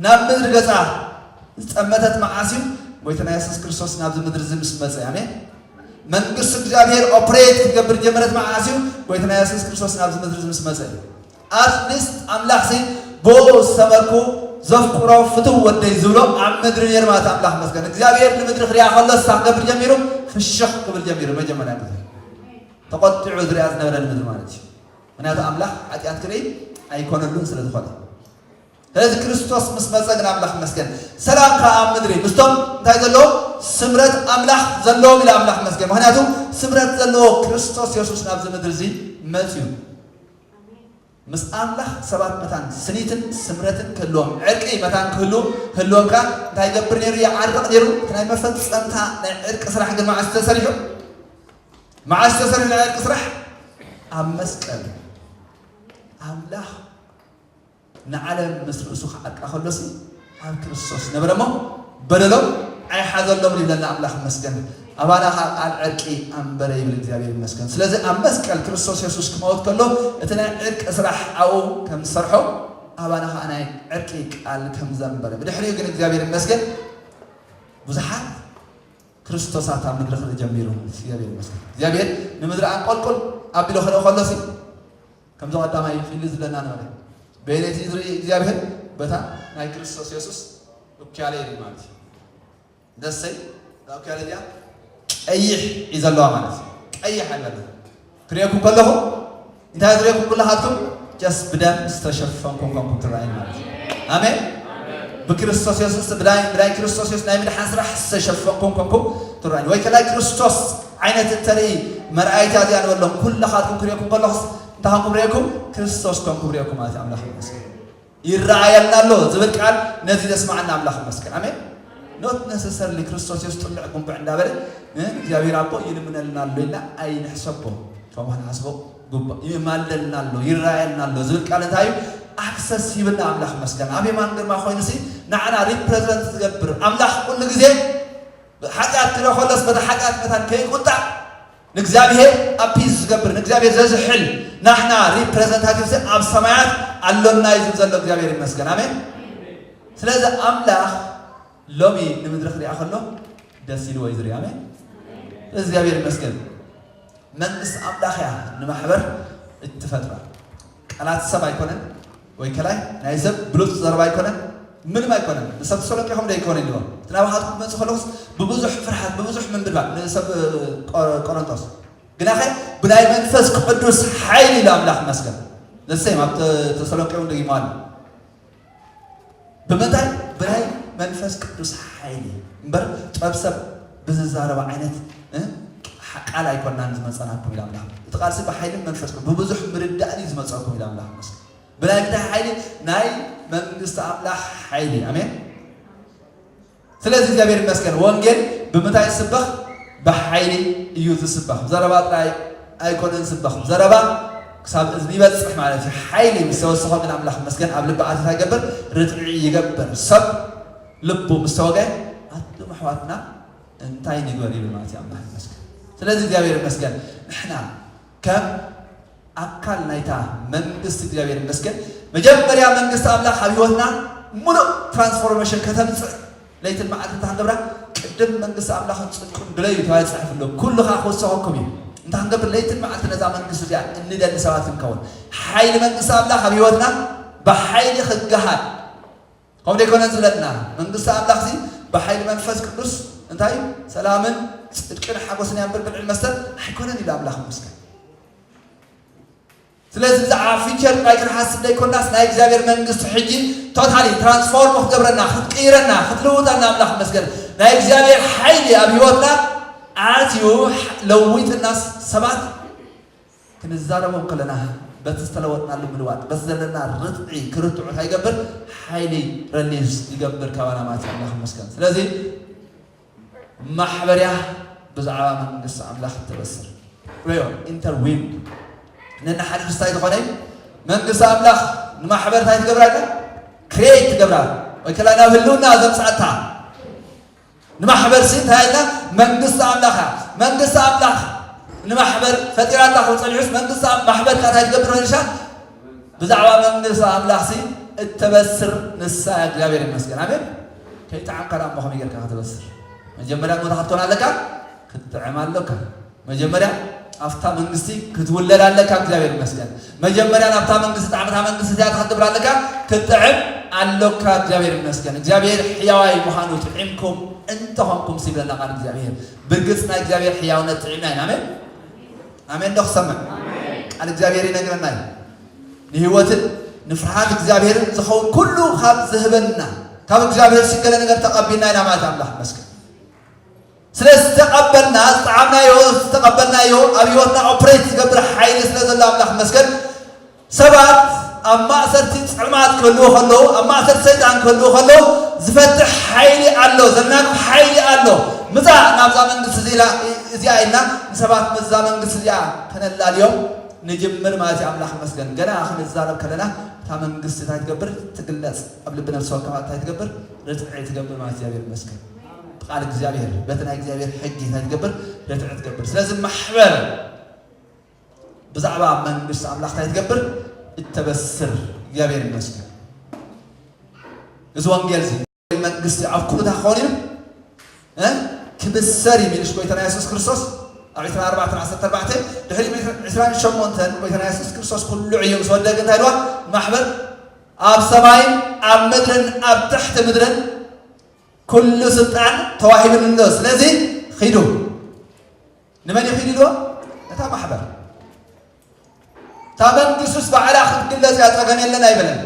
ናብ ምድሪ ገጻ ዝጠመተት መዓስ እዩ? ጎይታና የሱስ ክርስቶስ ናብዚ ምድሪ እዚ ምስ መጸ። ኣሜን። መንግስቲ እግዚኣብሔር ኦፕሬት ክትገብር ጀመረት መዓስ እዩ? ጎይታና የሱስ ክርስቶስ ናብዚ ምድሪ እዚ ምስ መጸ እዩ። ኣትሊስት ኣምላኽሲ ብኡ ዝሰመርኩ ዘፍቅሮ ፍትው ወደይ ዝብሎ ኣብ ምድሪ ነይሩ ማለት ኣምላኽ መስገን እግዚኣብሔር ንምድሪ ክሪኣ ከሎ ስታ ክገብር ጀሚሩ ፍሽኽ ክብል ጀሚሩ መጀመርያ ግዜ ተቆጢዑ ዝሪኣ ዝነበረ ንምድሪ ማለት እዩ። ምክንያቱ ኣምላኽ ሓጢኣት ክርኢ ኣይኮነሉን ስለ ዝኾነ ስለዚ ክርስቶስ ምስ መፀ ግን ኣምላኽ መስገን ሰላም ከዓ ኣብ ምድሪ ምስቶም እንታይ ዘለዎም ስምረት ኣምላኽ ዘለዎም ኢለ ኣምላኽ መስገን ምክንያቱ ስምረት ዘለዎ ክርስቶስ የሱስ ናብዚ ምድሪ እዚ መፅዩ ምስ ኣምላኽ ሰባት መታን ስኒትን ስምረትን ክህልዎም ዕርቂ መታን ክህሉ ክህልዎም ከዓ እንታይ ይገብር ነይሩ ይዓርቕ ነይሩ እቲ ናይ መፈፀምታ ናይ ዕርቂ ስራሕ ግን መዓስ ተሰሪሑ መዓስ ተሰሪሑ ናይ ዕርቂ ስራሕ ኣብ መስቀል ኣምላኽ ንዓለም ምስ ርእሱ ክዓርቃ ከሎሲ ኣብ ክርስቶስ ነበረ እሞ በደሎም ኣይሓዘሎም ይብለና ኣምላኽ መስገን ኣባና ካብ ቃል ዕርቂ ኣንበረ ይብል እግዚኣብሔር ይመስገን ስለዚ ኣብ መስቀል ክርስቶስ የሱስ ክመውት ከሎ እቲ ናይ ዕርቂ ስራሕ ኣብኡ ከም ዝሰርሖ ኣባና ከዓ ናይ ዕርቂ ቃል ከም ዘንበረ ብድሕሪኡ ግን እግዚኣብሔር ይመስገን ብዙሓት ክርስቶሳት ኣብ ምድሪ ክርኢ ጀሚሩ እግዚኣብሔር ይመስገን እግዚኣብሔር ንምድሪ ኣንቆልቁል ኣቢሎ ክርኢ ከሎሲ ከምዚ ቀዳማይ ፊሊ ዝብለና ነበረ በየነይቲ ዝርኢ እግዚኣብሔር በታ ናይ ክርስቶስ የሱስ እኩያለ ይርኢ ማለት እዩ ደሰይ እዛ እኩያለ እዚኣ ቀይሕ እዩ ዘለዋ ማለት እዩ ቀይሕ ኣለና ክርእየኩም ከለኹ እንታይ ዝርእየኩም ኩላኻትኩም ጀስ ብደም ዝተሸፈንኩም ከምኩም ትረኣዩ ማለት እዩ ኣሜን ብክርስቶስ የሱስ ብዳይ ብዳይ ክርስቶስ የሱስ ናይ ምድሓን ስራሕ ዝተሸፈንኩም ከምኩም ትረኣዩ ወይ ከላይ ክርስቶስ ዓይነት እተርኢ መርኣይታ እዚኣ ንበሎም ኩላኻትኩም ክርእየኩም ከለኹስ እንታይ ከም ክብርየኩም ክርስቶስ ከም ክብርየኩም ማለት ኣምላኽ ይመስገን ይረኣየልና ኣሎ ዝብል ቃል ነዚ ዘስማዓና ኣምላኽ ይመስገን ኣሜን not necessarily ክርስቶስ የሱስ ጥልዕ ጉንብዕ እንዳበለ እግዚኣብሔር ኣቦ ይልምነልና ኣሎ ኢልና ኣይንሕሰቦ ከምኡ ክንሓስቦ ግቡእ ይማልደልና ኣሎ ይረኣየልና ኣሎ ዝብል ቃል እንታይ እዩ ኣክሰስ ሂብና ኣምላኽ ይመስገን ኣብ የማን ግርማ ኮይኑ ሲ ንዓና ሪፕሬዘንት ዝገብር ኣምላኽ ኩሉ ግዜ ሓጢኣት ክረ ከሎስ በቲ ሓጢኣት መታን ከይቁጣዕ ንእግዚኣብሔር ኣፒዝ ዝገብር ንእግዚኣብሔር ዘዝሕል ናሕና ሪፕሬዘንታቲቭ ኣብ ሰማያት ኣሎና እዩ ዝብል ዘሎ እግዚኣብሔር ይመስገን ኣሜን ስለዚ ኣምላኽ ሎሚ ንምድሪ ክሪኣ ከሎ ደስ ኢልዎ እዩ ዝሪኣ ኣሜን ስለዚ እግዚኣብሔር ይመስገን መንግስቲ ኣምላኽ እያ ንማሕበር እትፈጥራ ቃላት ሰብ ኣይኮነን ወይ ከላይ ናይ ሰብ ብሉፅ ዘረባ ኣይኮነን ምንም ኣይኮነን ንሰብ ተሰሎንቄ ከም ደይኮነ ኢልዎ እቲ ናባኻትኩም ክመፅእ ከለኹስ ብብዙሕ ፍርሓት ብብዙሕ ምንብድባድ ንሰብ ቆሮንቶስ ግናኸ ብናይ መንፈስ ቅዱስ ሓይሊ ኢሉ ኣምላኽ መስገን ዘሰይም ኣብ ተሰሎንቄ እውን ደጊሞ ኣሎ ብምንታይ ብናይ መንፈስ ቅዱስ ሓይሊ እምበር ጥበብ ሰብ ብዝዛረባ ዓይነት ቃል ኣይኮናን ዝመፀናኩም ኢላ ኣምላኽ እቲ ቃልሲ ብሓይልን መንፈስ ብብዙሕ ምርዳእን እዩ ዝመፀኩም ኢላ ኣምላኽ መስገን ብናይ እንታይ ሓይሊ ናይ መንግስቲ ኣምላኽ ሓይሊ ኣሜን ስለዚ እግዚኣብሔር ይመስገን ወንጌል ብምንታይ ዝስበኽ ብሓይሊ እዩ ዝስበኽ ዘረባ ጥራይ ኣይኮነን ዝስበኽ ዘረባ ክሳብ እዝኒ ይበፅሕ ማለት እዩ ሓይሊ ምስ ተወሰኸ ግን ኣምላኽ ይመስገን ኣብ ልቢ ኣተታ ይገብር ርትዒ ይገብር ሰብ ልቡ ምስ ተወገ ኣቱም ኣሕዋትና እንታይ ንግበር ይብል ማለት እዩ ኣምላኽ ይመስገን ስለዚ እግዚኣብሔር ይመስገን ንሕና ከም ኣካል ናይታ መንግስቲ እግዚኣብሔር ይመስገን መጀመርያ መንግስቲ ኣምላኽ ኣብ ህይወትና ሙሉእ ትራንስፎርሜሽን ከተምፅእ ለይትን መዓልቲ እንታ ክንገብራ ቅድም መንግስቲ ኣምላኽን ፅድቁን ድለዩ ተባሂሉ ዝፅሓፍ ኣሎ ኩሉ ከዓ ክወሰኸኩም እዩ እንታ ክንገብር ለይትን መዓልቲ ነዛ መንግስቲ እዚኣ እንደሊ ሰባት ክንከውን ሓይሊ መንግስቲ ኣምላኽ ኣብ ህይወትና ብሓይሊ ክገሃድ ከምኡ ደይኮነን ዝብለና መንግስቲ ኣምላኽሲ ብሓይሊ መንፈስ ቅዱስ እንታይ ሰላምን ፅድቅን ሓጎስን እያ እምበር ብልዕን መስተን ኣይኮነን ኢሉ ኣምላኽ ይመስገን ስለዚ ብዛዕባ ፊቸር ጥራይ ክንሓስብ ዘይኮናስ ናይ እግዚኣብሔር መንግስቲ ሕጂ ቶታሊ ትራንስፎርም ክትገብረና ክትቅይረና ክትልውጠና ኣምላኽ መስገን ናይ እግዚኣብሔር ሓይሊ ኣብ ህይወትና ኣትዩ ለዊጥና ሰባት ክንዛረቦም ከለና በቲ ዝተለወጥናሉ ምልዋጥ፣ በቲ ዘለና ርትዒ ክርትዑ እንታይ ይገብር? ሓይሊ ረሊዝ ይገብር ካባና ማለት እዩ። ኣምላኽ ይመስገን። ስለዚ ማሕበርያ ብዛዕባ መንግስቲ ኣምላኽ እተበስር። ሪዮ ኢንተርዊን ነንሓድሽ እንታይ ዝኾነ እዩ? መንግስቲ ኣምላኽ ንማሕበር እንታይ ትገብራ ኢላ? ክሬት ትገብራ ወይ ከላ ናብ ህልውና ዘምጻእታ ንማሕበር ሲ እንታይ ኢልና? መንግስቲ ኣምላኽ እያ። መንግስቲ ኣምላኽ ንማሕበር ፈጢራታ ክው ጸኒሑስ መንግስቲ ኣም- ማሕበር እንታይ ትገብር መሪሻ? ብዛዕባ መንግስቲ ኣምላኽ ሲ እተበስር ንሳ እያ። እግዚኣብሔር ይመስገን። ኣሜን። ከይጠዓምካ ደኣ እሞ ከመይ ጌርካ ከተበስር? መጀመርያ ሞታ ክትኮን ኣለካ፣ ክትጥዕም ኣለካ። መጀመርያ ኣብታ መንግስቲ ክትውለድ ኣለካ። እግዚኣብሔር ይመስገን። መጀመርያ ናብታ መንግስቲ ጣዕምታ መንግስቲ እዚኣ ክትገብር ኣለካ፣ ክትጥዕም ኣሎካ። እግዚኣብሔር ይመስገን። እግዚኣብሔር ሕያዋይ ምዃኑ ጥዒምኩም እንተኾንኩም ሲብለና ቃል እግዚኣብሔር። ብርግጽ ናይ እግዚኣብሔር ሕያውነት ጥዒምና ኢና። ኣሜን። ኣሜን ዶ ክሰምዕ? ቃል እግዚኣብሔር ይነግረና እዩ። ንህይወትን ንፍርሃት እግዚኣብሔርን ዝኸውን ኩሉ ካብ ዝህበና ካብ እግዚኣብሔር ሲገለ ነገር ተቐቢልና ኢና ማለት ኣምላኽ ይመስገን። ስለ ዝተቐበልና፣ ዝጠዓምናዮ፣ ዝተቐበልናዮ ኣብ ህይወትና ኦፕሬት ዝገብር ሓይሊ ስለ ዘሎ ኣምላኽ ይመስገን። ሰባት ኣብ ማእሰርቲ ጸልማት ክህልዉ ከለዉ፣ ኣብ ማእሰርቲ ሰይጣን ክህልዉ ከለዉ ዝፈትሕ ሓይሊ ኣሎ፣ ዘናግፍ ሓይሊ ኣሎ። ምጻእ ናብዛ መንግስቲ እዚኣ ኢልና ንሰባት ምስዛ መንግስቲ እዚኣ ከነላልዮም ንጅምር ማለት እዩ። ኣምላኽ ይመስገን። ገና ክንዛረብ ከለና እታ መንግስቲ እንታይ ትገብር? ትግለጽ። ኣብ ልቢ ነፍሲ ወከፍ እንታይ ትገብር? ርትዒ ትገብር ማለት እግዚኣብሔር ይመስገን። ብቃል እግዚኣብሔር በቲ ናይ እግዚኣብሔር ሕጊ እንታይ ትገብር? ርትዒ ትገብር። ስለዚ ማሕበር ብዛዕባ መንግስቲ ኣምላኽ እንታይ ትገብር? እተበስር። እግዚኣብሔር ይመስገን። እዚ ወንጌል እዚ መንግስቲ ኣብ ኩሉ እንታይ ክኸውን እዩ? እ? ክብሰር እዩ ኢሉስ ጎይታና የሱስ ክርስቶስ ኣብ ዕስራን ኣርባዕተን ዓሰርተ ኣርባዕተ፣ ድሕሪ ዕስራን ሸሞንተን ጎይታና የሱስ ክርስቶስ ኩሉ ዕዩ ምስ ወደገ እንታይ ኢልዋ? ማሕበር ኣብ ሰማይን ኣብ ምድርን ኣብ ትሕቲ ምድርን ኩሉ ስልጣን ተዋሂቡኒ ኣሎ። ስለዚ ኺዱ። ንመን እዩ ኺዱ ኢልዎ? ነታ ማሕበር። እታ መንግስቱስ ባዕላ ክትግለጽ እያ፣ ጸገም የለን ኣይበለን።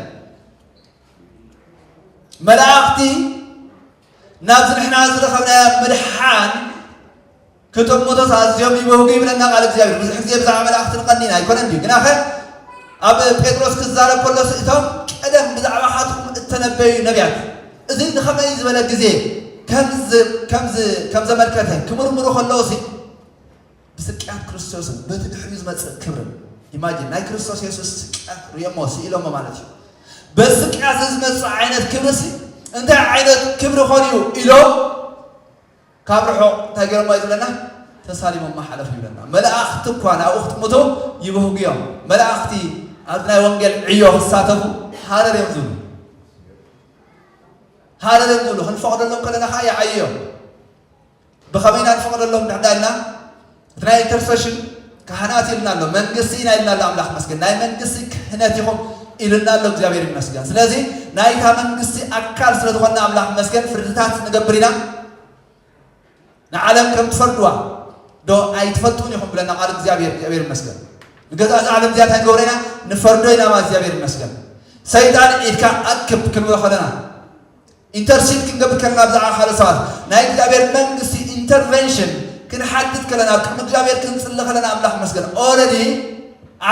መላእኽቲ ናብዚ ንሕና ዝረኸብናዮ ምድሓን ክጥምቶስ ኣዝዮም ይበህጉ ይብለና ቃል እግዚኣብሔር። ብዙሕ ግዜ ብዛዕባ መላእኽቲ ንቐኒና ኣይኮነን ድዩ? ግናኸ ኣብ ጴጥሮስ ክዛረብ ከሎ እቶም ቀደም ብዛዕባኻትኩም እተነበዩ ነቢያት እዚ ንኸመይ ዝበለ ግዜ ከም ዝ- ከም ዝ- ከም ዘመልከተ ክምርምሩ ከለዉ ሲ ብስቅያት ክርስቶስን በቲ ድሕሪኡ ዝመጽእ ክብርን ኢማጂን ናይ ክርስቶስ የሱስ ስቅያት ርእዮሞ ስኢሎሞ ማለት እዩ። በዚ ስቅያት እዚ ዝመጽእ ዓይነት ክብሪ ሲ እንታይ ዓይነት ክብሪ ኾን እዩ ኢሎም ካብ ርሑቕ እንታይ ገይሮሞ እዩ ዝብለና? ተሳሊሞሞ ሓለፉ ይብለና። መላእኽቲ እኳ ናብኡ ክትምቱ ይብህጉ እዮም። መላእኽቲ ኣብዚ ናይ ወንጌል ዕዮ ክሳተፉ ሃረር እዮም ዝብሉ። ሃረር እዮም ዝብሉ። ክንፈቕደሎም ከለና ከዓ ይዓዩ እዮም። ብኸመይ ኢና ንፈቕደሎም ድሕዳ ኢልና? እቲ ናይ ኢንተርሰሽን ካህናት ኢልና ኣሎ፣ መንግስቲ ኢና ኢልና ኣሎ። ኣምላኽ ይመስገን። ናይ መንግስቲ ክህነት ኢኹም ኢልና ኣሎ። እግዚኣብሔር ይመስገን። ስለዚ ናይታ መንግስቲ ኣካል ስለ ዝኾንና ኣምላኽ ይመስገን ፍርድታት ንገብር ኢና። ንዓለም ከም ትፈርድዋ ዶ ኣይትፈልጡን ኢኹም ብለና ቃል እግዚኣብሔር። እግዚኣብሔር ይመስገን። ንገዛ እዛ ዓለም እዚኣ እንታይ ንገብሮ ኢና? ንፈርዶ ኢና ማለት እግዚኣብሔር ይመስገን። ሰይጣን ኢድካ ኣክብ ክንብሎ ከለና ኢንተርሲድ ክንገብር ከለና ብዛዕባ ካልኦት ሰባት ናይ እግዚኣብሔር መንግስቲ ኢንተርቨንሽን ክንሓትት ከለና ኣብ ቅድሚ እግዚኣብሔር ክንጽሊ ከለና ኣምላኽ ይመስገን ኦረዲ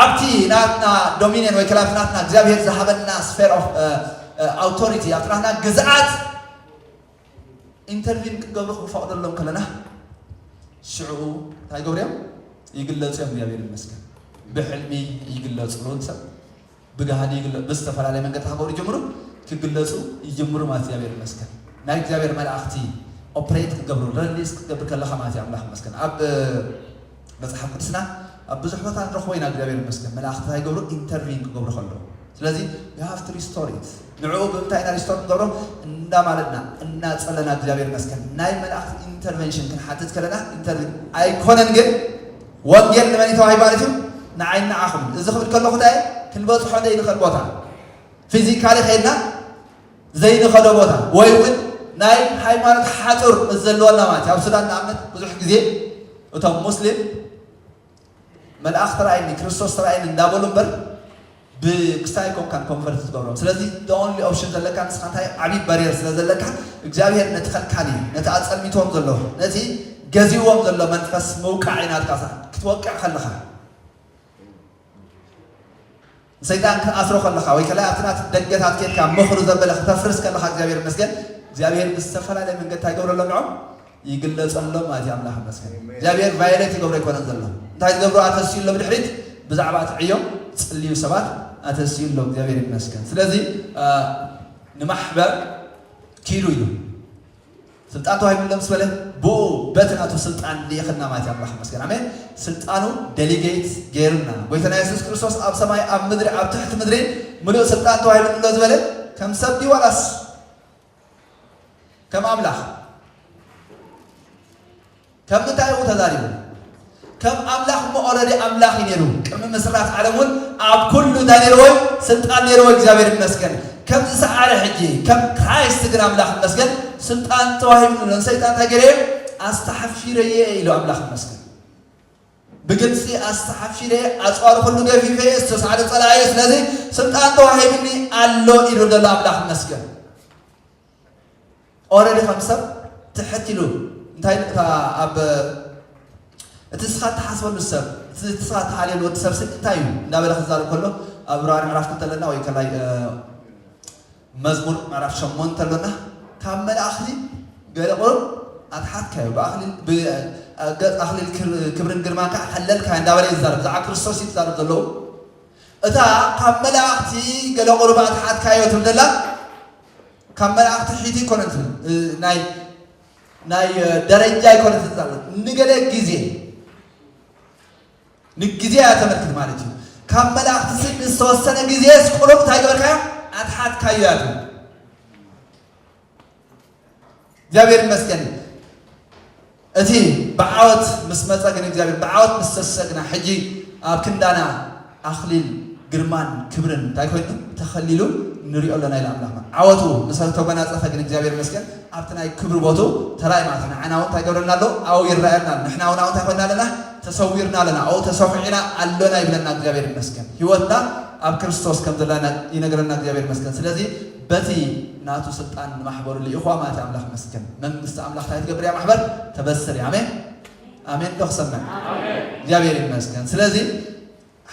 ኣብቲ ናትና ዶሚኒየን ወይ ከላብቲ ናትና እግዚኣብሔር ዝሃበና ስፌር ኦፍ ኣውቶሪቲ ኣብቲ ናትና ግዝኣት ኢንተርቪን ክገብሩ ክንፈቕደሎም ከለና ሽዑ እንታይ ይገብሩ እዮም? ይግለጹ እዮም። እግዚኣብሔር ይመስገን። ብሕልሚ ይግለጹ። ሎት ሰብ ብጋህዲ ይግለ ብዝተፈላለየ መንገዲ ክገብሩ ይጅምሩ፣ ክግለጹ ይጅምሩ ማለት እግዚኣብሔር ይመስገን። ናይ እግዚኣብሔር መላእኽቲ ኦፕሬት ክገብሩ፣ ረሊዝ ክትገብር ከለኻ ማለት እዩ። ኣምላኽ ይመስገን። ኣብ መጽሓፍ ቅዱስና ኣብ ብዙሕ ቦታ ንረኽቦ ኢና። እግዚኣብሔር ይመስገን። መላእኽቲ እንታይ ይገብሩ? ኢንተርቪን ክገብሩ ከለዉ። ስለዚ you have to restore it። ንዕኡ ብምንታይ ኢና ሪስቶር ንገብሮ? እንዳማለድና፣ እናጸለና። እግዚኣብሔር ይመስገን። ናይ መላእኽቲ ኢንተርቨንሽን ክንሓትት ከለና ኢንተርቪን ኣይኮነን ግን ወንጌል ንመን እዩ ተዋሂቡ ማለት እዩ? ንዓይ ንዓኹም። እዚ ክብል ከለኹ እንታይ ክንበጽሖ ዘይንኽእል ቦታ ፊዚካሊ ከይድና ዘይንኸዶ ቦታ ወይ እውን ናይ ሃይማኖት ሓጹር ምስ ዘለወና ማለት እዩ። ኣብ ሱዳን ንኣብነት ብዙሕ ግዜ እቶም ሙስሊም መልኣኽ ተራእየኒ ክርስቶስ ተራእየኒ እንዳበሉ እምበር ብክስታይ ኮንካን ኮንቨርት ትገብሮም። ስለዚ the only option ዘለካ ንስኻ እንታይ ዓብዪ ባሪየር ስለ ዘለካ እግዚኣብሔር ነቲ ከልካሊ ነቲ ኣጸልሚትዎም ዘሎ ነቲ ገዚዎም ዘሎ መንፈስ ምውቃዕ እዩ ናትካ ክትወቅዕ ከለኻ ንሰይጣን ክትኣስሮ ከለኻ ወይ ከላይ ኣብቲ ናቲ ደገታት ኬድካ ምኽሩ ዘበለ ክተፍርስ ከለኻ እግዚኣብሔር ይመስገን እግዚኣብሔር ብዝተፈላለየ መንገዲ እንታይ ይገብረሎም ንዖም ይግለጸሎም ማለት እዩ። ኣምላኽ ይመስገን። እግዚኣብሔር ቫዮሌት ይገብሮ ኣይኮነን ዘሎ እንታይ ዝገብሩ ኣተስዩሎም ድሕሪት ብዛዕባ እቲ ዕዮም ጽልዩ ሰባት ኣተስዩሎም እግዚኣብሔር ይመስገን። ስለዚ ንማሕበር ኪዱ እዩ ስልጣን ተዋሂብሎም ዝበለ ብኡ በቲ ናቱ ስልጣን ልኢኽና ማለት ኣምላኽ ይመስገን ኣሜን። ስልጣኑ ደሊጌት ገይሩና ጎይታና የሱስ ክርስቶስ ኣብ ሰማይ ኣብ ምድሪ ኣብ ትሕቲ ምድሪ ምሉእ ስልጣን ተዋሂብኒ ኣሎ ዝበለ ከም ሰብ ድዩ ዋላስ ከም ኣምላኽ? ከም ምንታይ እዩ ተዛሪቡ? ከም ኣምላኽ እሞ ኦረዲ ኣምላኽ እዩ ነይሩ። ቅድሚ ምስራት ዓለም እውን ኣብ ኩሉ እንታይ ነይርዎ? ስልጣን ነይርዎ። እግዚኣብሔር ይመስገን። ከም ዝሰዓረ ሕጂ ከም ክራይስት ግን ኣምላኽ ይመስገን ስልጣን ተዋሂቡ ንሰይጣን እንታይ ገይረ ኣስተሓፊረየ ኢሉ ኣምላኽ ይመስገን። ብግልፂ ኣስተሓፊረ ኣፅዋር ኩሉ ገፊፈ ዝተሳዕረ ፀላእየ ስለዚ ስልጣን ተዋሂብኒ ኣሎ ኢሉ ዘሎ ኣምላኽ ይመስገን። ኦረዲ ከም ሰብ ትሕት ኢሉ እንታይ እታ ኣብ እቲ ስኻ እትሓስበሉ ሰብ እቲ ስኻ እትሓልየሉ ወዲ ሰብ ስል እንታይ እዩ እንዳበለ ክዛረብ ከሎ ኣብ ራሪ ምዕራፍ ክተለና ወይ ከላይ መዝሙር ምዕራፍ ሸሞንተ ኣሎና ካብ መላእኽቲ ገለ ቁሩብ ኣትሓትካዮ ብኣኽሊል ኣኽሊል ክብርን ግርማን ከዓ ከለልካዮ እንዳበለ ይዛረብ ብዛዕባ ክርስቶስ እዩ ትዛረብ ዘለዉ እታ ካብ መላእኽቲ ገለ ቁሩብ ኣትሓትካዮ ትብል ዘላ ካብ መላእኽቲ ሒቱ ኣይኮነን ትብል ናይ ናይ ደረጃ ኣይኮነን ትብል ዘላ ንገለ ግዜ ንግዜ እያ ተመልክት ማለት እዩ። ካብ መላእኽቲ ዝተወሰነ ግዜ ቁሩብ እንታይ ገበርካዮ ኣትሓትካዮ እያ ትብል። እግዚኣብሔር ይመስገን እቲ ብዓወት ምስ መፀ ግን እግዚኣብሔር ብዓወት ምስ ተሰግና ሕጂ ኣብ ክንዳና ኣኽሊል ግርማን ክብርን እንታይ ኮይኑ ተኸሊሉ ንሪኦ ኣለና ኢለ ኣምላኽና ዓወቱ ምስ ተጎናፀፈ ግን እግዚኣብሔር ይመስገን ኣብቲ ናይ ክብሪ ቦቱ ተራእይ ማለት ንዓና እውን እንታይ ገብረና ኣሎ ኣብኡ ይረኣየና ኣሎ ንሕና እውን ኣብኡ እንታይ ኮይና ኣለና ተሰዊርና ኣለና ኣብኡ ተሰዊዕና ኣሎና ይብለና እግዚኣብሔር ይመስገን ህይወትና ኣብ ክርስቶስ ከም ዘለና ይነግረና እግዚኣብሔር ይመስገን ስለዚ በቲ ናቱ ስልጣን ንማሕበሩ ልኢኹዋ ማለት ኣምላኽ ይመስገን መንግስቲ ኣምላኽ እንታይ ትገብር እያ ማሕበር ተበስር እያ ኣሜን ኣሜን ዶ ክሰምዕ እግዚኣብሔር ይመስገን ስለዚ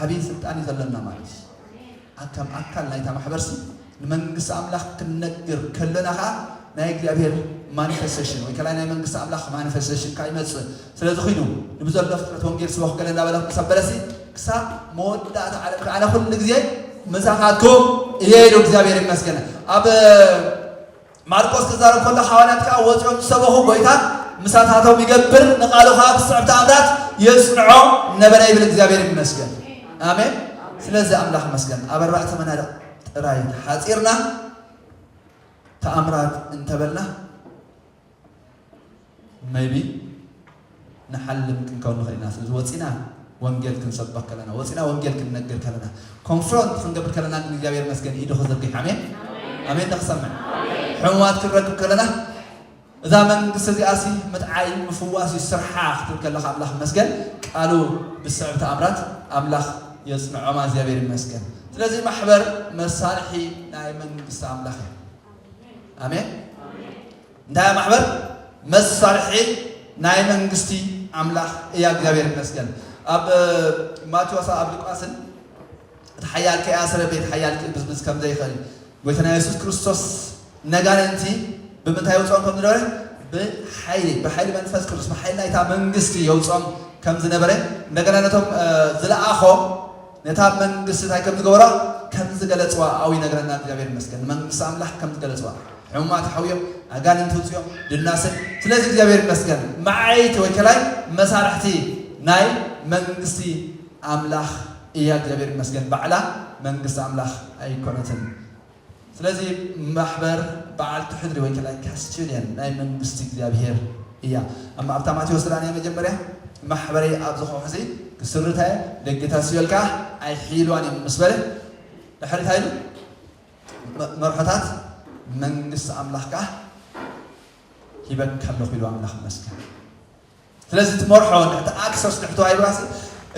ዓብዪ ስልጣን እዩ ዘለና ማለት እዩ። ከም ኣካል ናይታ ማሕበርሲ ንመንግስቲ ኣምላኽ ክንነግር ከለና ከዓ ናይ እግዚኣብሔር ማኒፌስቴሽን ወይ ከላይ ናይ መንግስቲ ኣምላኽ ማኒፌስቴሽን ከዓ ይመፅእ። ስለዚ ኮይኑ ንብዘሎ ፍጥረት ወንጌል ስበኹ ገለ እናበለ ክሰበለሲ ክሳብ መወዳእታ ዓለም ከዓ ኣነ ኩሉ ግዜ ምሳኻትኩም እየ ኢሉ እግዚኣብሔር ይመስገን። ኣብ ማርቆስ ክዛረብ ከሎ ሓዋርያት ከዓ ወፂኦም ዝሰበኹ ጎይታ ምሳታቶም ይገብር ንቃሉ ከዓ ብስዕብ ተኣምራት የፅንዖ ነበረ ይብል እግዚኣብሔር ይመስገን ኣሜን ስለዚ ኣምላኽ መስገን ኣብ ኣርባዕተ መናድቕ ጥራይ ተሓፂርና ተኣምራት እንተበልና maybe ንሓልም ክንከውን ንኽእል ኢና። ስለዚ ወፂና ወንጌል ክንሰብኽ ከለና፣ ወፂና ወንጌል ክንነግር ከለና፣ ኮንፍሮንት ክንገብር ከለና ግን እግዚኣብሔር ይመስገን ኢዱ ክዝርግሕ። ኣሜን ኣሜን። ንክሰምዕ ሕሙማት ክንረክብ ከለና እዛ መንግስቲ እዚኣሲ ምጥዓይ ምፍዋስ እዩ ስርሓ ክትብል ከለካ ኣምላኽ ይመስገን ቃሉ ብስዕብ ተኣምራት ኣምላኽ የፅንዖማ እግዚኣብሔር ይመስገን። ስለዚ ማሕበር መሳርሒ ናይ መንግስቲ ኣምላኽ እዩ። ኣሜን። እንታይ ማሕበር መሳርሒ ናይ መንግስቲ ኣምላኽ እያ እግዚኣብሔር ይመስገን ኣብ ማቴዎስ ኣብ ሉቃስን እቲ ሓያል ከይኣስረ ቤት ሓያል ክእብዝብዝ ከም ዘይኽእል ጎይታና የሱስ ክርስቶስ ነጋንንቲ ብምንታይ የውፅኦም ከም ዝነበረ ብሓይሊ ብሓይሊ መንፈስ ቅዱስ ብሓይሊ ናይታ መንግስቲ የውፅኦም ከም ዝነበረ እንደገና ነቶም ዝለኣኾም ነታ መንግስቲ እንታይ ከም ዝገበራ ከም ዝገለፅዋ ኣብኡ ይነግረና እግዚኣብሔር ይመስገን ንመንግስቲ ኣምላኽ ከም ዝገለፅዋ ሕሙማት ሓውዮም ኣጋንንቲ ውፅኦም ድናስን ስለዚ እግዚኣብሔር ይመስገን መዓይቲ ወይ ከላይ መሳርሕቲ ናይ መንግስቲ ኣምላኽ እያ እግዚኣብሔር ይመስገን ባዕላ መንግስቲ ኣምላኽ ኣይኮነትን ስለዚ ማሕበር በዓልቲ ሕድሪ ወይ ከላይ ካስቲሊየን ናይ መንግስቲ እግዚኣብሔር እያ እማ ኣብታ ማቴዎስ ዝረኣናዮ መጀመርያ ማሕበረይ ኣብዚ ከውሒ እዚ ክስርተ ደገታት ሲኦል ከዓ ኣይሕይልዋን እዮም ምስ በለ ድሕሪ እንታይ ኢሉ መርሖታት መንግስቲ ኣምላኽ ከዓ ሂበካ ኣለኹ ኢሉ ኣምላኽ ይመስገን ስለዚ እቲ መርሖ ንሕቲ ኣክሰስ ንሕቲ ዋሂብካሲ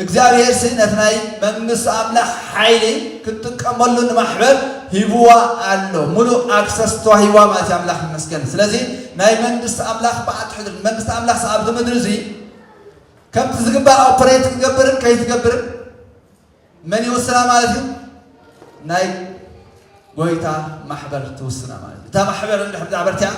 እግዚኣብሔር ሲ ነቲ ናይ መንግስቲ ኣምላኽ ሓይሊ ክትጥቀመሉ ንማሕበር ሂብዋ ኣሎ ሙሉእ ኣክሰስ ተዋሂብዋ ማለት እዩ ኣምላኽ ይመስገን ስለዚ ናይ መንግስቲ ኣምላኽ በዓል ትሕድሪ መንግስቲ ኣምላኽ ኣብዚ ምድሪ እዚ ከምቲ ዝግባእ ኦፐሬት ክትገብርን ከይትገብርን መን ይውስና ማለት እዩ ናይ ጎይታ ማሕበር ትውስና ማለት እዩ። እታ ማሕበር እንድሕር ዳኣ በርቲዓ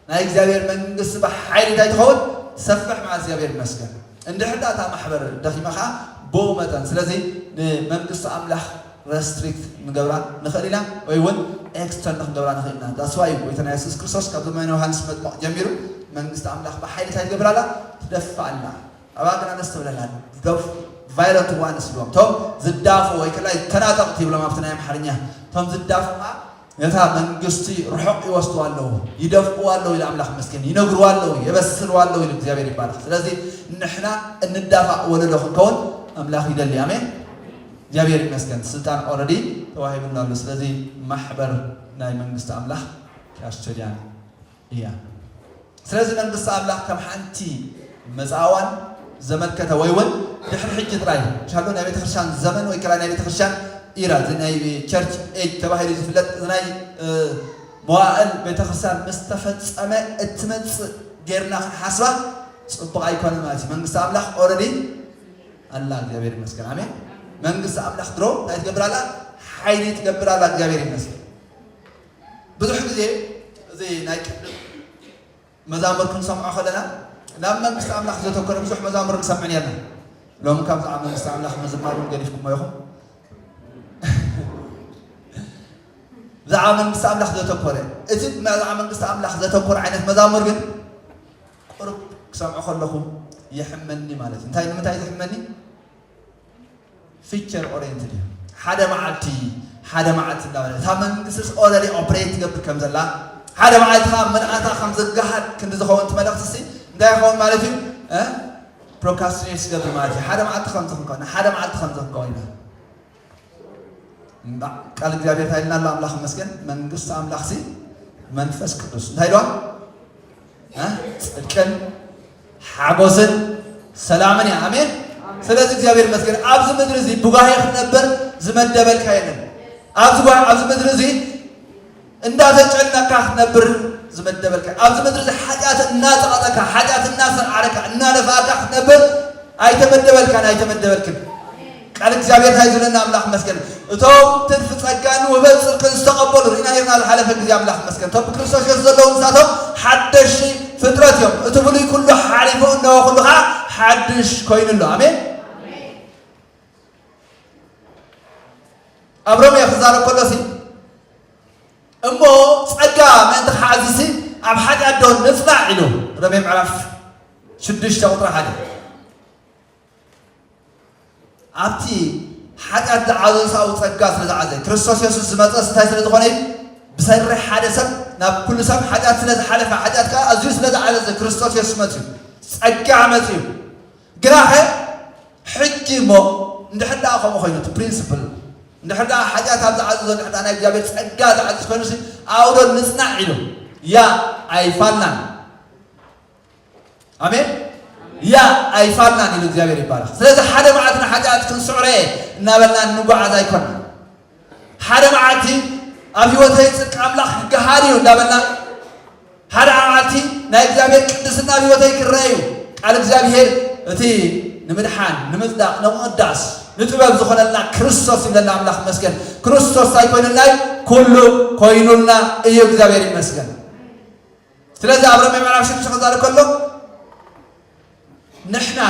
ናይ እግዚኣብሔር መንግስቲ ብሓይሊ እንታይ ትኸውን? ትሰፍሕ ማለት እግዚኣብሔር ይመስገን። እንድሕር ዳኣ እታ ማሕበር ደኺማ ከዓ ብኡ መጠን ስለዚ ንመንግስቲ ኣምላኽ ረስትሪክት ንገብራ ንኽእል ኢና ወይ እውን ኤክስተርን ክንገብራ ንኽእል ኢና። ዳስዋይ ጎይታና የሱስ ክርስቶስ ካብ ዘመነ ዮሃንስ መጥምቕ ጀሚሩ መንግስቲ ኣምላኽ ብሓይሊ እንታይ ትገብር ኣላ? ትደፍእ ኣላ። ኣብኣ ግና ደስ ትብለና። ዶፍ ቫይለንት ዋንስ ይብሎም እቶም ዝዳፉ ወይ ከላይ ተናጠቕቲ ይብሎም ኣብቲ ናይ ኣምሓርኛ። እቶም ዝዳፉ ከዓ ነታ መንግስቲ ርሑቕ ይወስድዋ ኣለዉ፣ ይደፍእዋ ኣለዉ ኢሉ ኣምላኽ መስገን፣ ይነግርዋ ኣለዉ፣ የበስልዋ ኣለዉ ኢሉ እግዚኣብሔር ይባረኽ። ስለዚ ንሕና እንዳፋእ ወለዶ ክንከውን ኣምላኽ ይደሊ። ኣሜን። እግዚኣብሔር ይመስገን ስልጣን ኦረዲ ተዋሂቡና ኣሎ። ስለዚ ማሕበር ናይ መንግስቲ ኣምላኽ ካስቶዲያን እያ። ስለዚ መንግስቲ ኣምላኽ ከም ሓንቲ መፃዋን ዘመልከተ ወይ እውን ድሕሪ ሕጂ ጥራይ ሻሎ ናይ ቤተክርስትያን ዘመን ወይ ከላ ናይ ቤተክርስትያን ኢራ እዚ ናይ ቸርች ኤጅ ተባሂሉ ዝፍለጥ እዚ ናይ መዋእል ቤተክርስትያን ምስ ተፈፀመ እትመፅእ ጌርና ክንሓስባ ፅቡቕ ኣይኮነ ማለት እዩ። መንግስቲ ኣምላኽ ኦረዲ ኣላ። እግዚኣብሔር ይመስገን። ኣሜን። መንግስቲ ኣምላኽ ድሮ እንታይ ትገብር ኣላ? ሓይሊ ትገብር ኣላ። እግዚኣብሔር ይመስገን። ብዙሕ ግዜ እዚ ናይ ቅድም መዛሙር ክንሰምዖ ከለና ናብ መንግስቲ ኣምላኽ ዘተኮረ ብዙሕ መዛሙር ንሰምዕ ነርና። ሎም ካብ ዛዓ መንግስቲ ኣምላኽ ምዝማር እውን ገዲፍኩሞ ኢኹም። ብዛዕባ መንግስቲ ኣምላኽ ዘተኮረ እቲ ብዛዕባ መንግስቲ ኣምላኽ ዘተኮረ ዓይነት መዛሙር ግን ቁሩብ ክሰምዖ ከለኹ የሕመኒ ማለት እዩ። እንታይ ንምንታይ ዘሕመኒ? ፊቸር ኦሪየንትድ እዩ። ሓደ መዓልቲ ሓደ መዓልቲ እንዳበለ እታ መንግስቲ ኦረዲ ኦፕሬት ትገብር ከም ዘላ ሓደ መዓልቲ ከዓ ምልኣታ ከም ዝገሃድ ክንዲ ዝኸውን እቲ መልእክቲ ሲ እንታይ ይኸውን ማለት እዩ? ፕሮካስትሬት ዝገብር ማለት እዩ። ሓደ መዓልቲ ከምዚ ክንከውን ሓደ መዓልቲ ከምዚ ክንከውን ኢና። ቃል እግዚኣብሔር እንታይ ኢልና ኣሎ? ኣምላኽ ይመስገን። መንግስቲ ኣምላኽ ሲ መንፈስ ቅዱስ እንታይ ኢልዋ? ጽድቅን ሓጎስን ሰላምን እያ። ኣሜን። ስለዚ እግዚኣብሔር ይመስገን ኣብዚ ምድሪ እዚ ብጓሂ ክትነብር ዝመደበልካ የለን። ኣብዚ ጓሂ ኣብዚ ምድሪ እዚ እንዳተጨነቅካ ክትነብር ዝመደበልካ ኣብዚ ምድሪ እዚ ሓጢኣት እናጸቐጠካ ሓጢኣት እናሰርዓረካ እናደፋእካ ክትነብር ኣይተመደበልካን ኣይተመደበልክን። ቃል እግዚኣብሔር እንታይ ዝብለና ኣምላኽ መስገን እቶም ትርፊ ጸጋን ውህበት ጽድቅን ዝተቐበሉ ርኢና ኔርና ዝሓለፈ ግዜ ኣምላኽ መስገን እቶም ብክርስቶስ የሱስ ዘለዉ ንሳቶም ሓደሽ ፍጥረት እዮም። እቲ ብሉይ ኩሉ ሓሊፉ እነሆ ኩሉ ከዓ ሓድሽ ኮይኑ ኣሎ። ኣሜን። ኣብ ሮሜ ክዛረብ ከሎሲ እሞ ጸጋ ምእንቲ ክሓዝሲ ኣብ ሓጢኣት ዶ ንጽናዕ ኢሉ ሮሜ ምዕራፍ ሽዱሽተ ቁጥሪ ሓደ ኣብቲ ሓጢኣት ዝዓዘ ሳኡ ጸጋ ስለ ዝዓዘ ክርስቶስ የሱስ ዝመጸ ስንታይ ስለ ዝኾነ እዩ ብሰሪ ሓደ ሰብ ናብ ኩሉ ሰብ ሓጢኣት ስለ ዝሓለፈ ሓጢኣት ከዓ ኣዝዩ ስለ ዝዓዘዘ ክርስቶስ የሱስ መጽዩ ጸጋ መጽዩ ግናኸ ሕጂ እሞ እንድሕር ደኣ ከምኡ ኮይኑ እቲ ፕሪንስፕል እንድሕር ደኣ ሓጢኣት ኣብ ዝዓዘዞ እንድሕር ደኣ ናይ እግዚኣብሔር ጸጋ ዝዓዝዝ ኮይኑ ሲ ኣብኡ ዶ ንጽናዕ ኢሉ ያ ኣይፋልናን ኣሜን ያ ኣይፋልናን ኢሉ እግዚኣብሔር ይባረኽ ስለዚ ሓደ መዓልቲ ንሓጢኣት ክንስዕሮ እየ እናበልና እንጓዓዝ ኣይኮና ሓደ መዓልቲ ኣብ ህይወተይ ጽድቂ ኣምላኽ ክገሃድ እዩ እንዳበልና ሓደ መዓልቲ ናይ እግዚኣብሔር ቅድስና ኣብ ህይወተይ ክረአ እዩ ቃል እግዚኣብሔር እቲ ንምድሓን ንምጽዳቕ ንምቕዳስ ንጥበብ ዝኾነልና ክርስቶስ ይብለና ኣምላኽ ይመስገን ክርስቶስ እንታይ ኮይኑልና እዩ ኩሉ ኮይኑልና እዩ እግዚኣብሔር ይመስገን ስለዚ ኣብ ሮሜ ምዕራፍ ሽዱሽተ ክዛረብ ከሎ ንሕና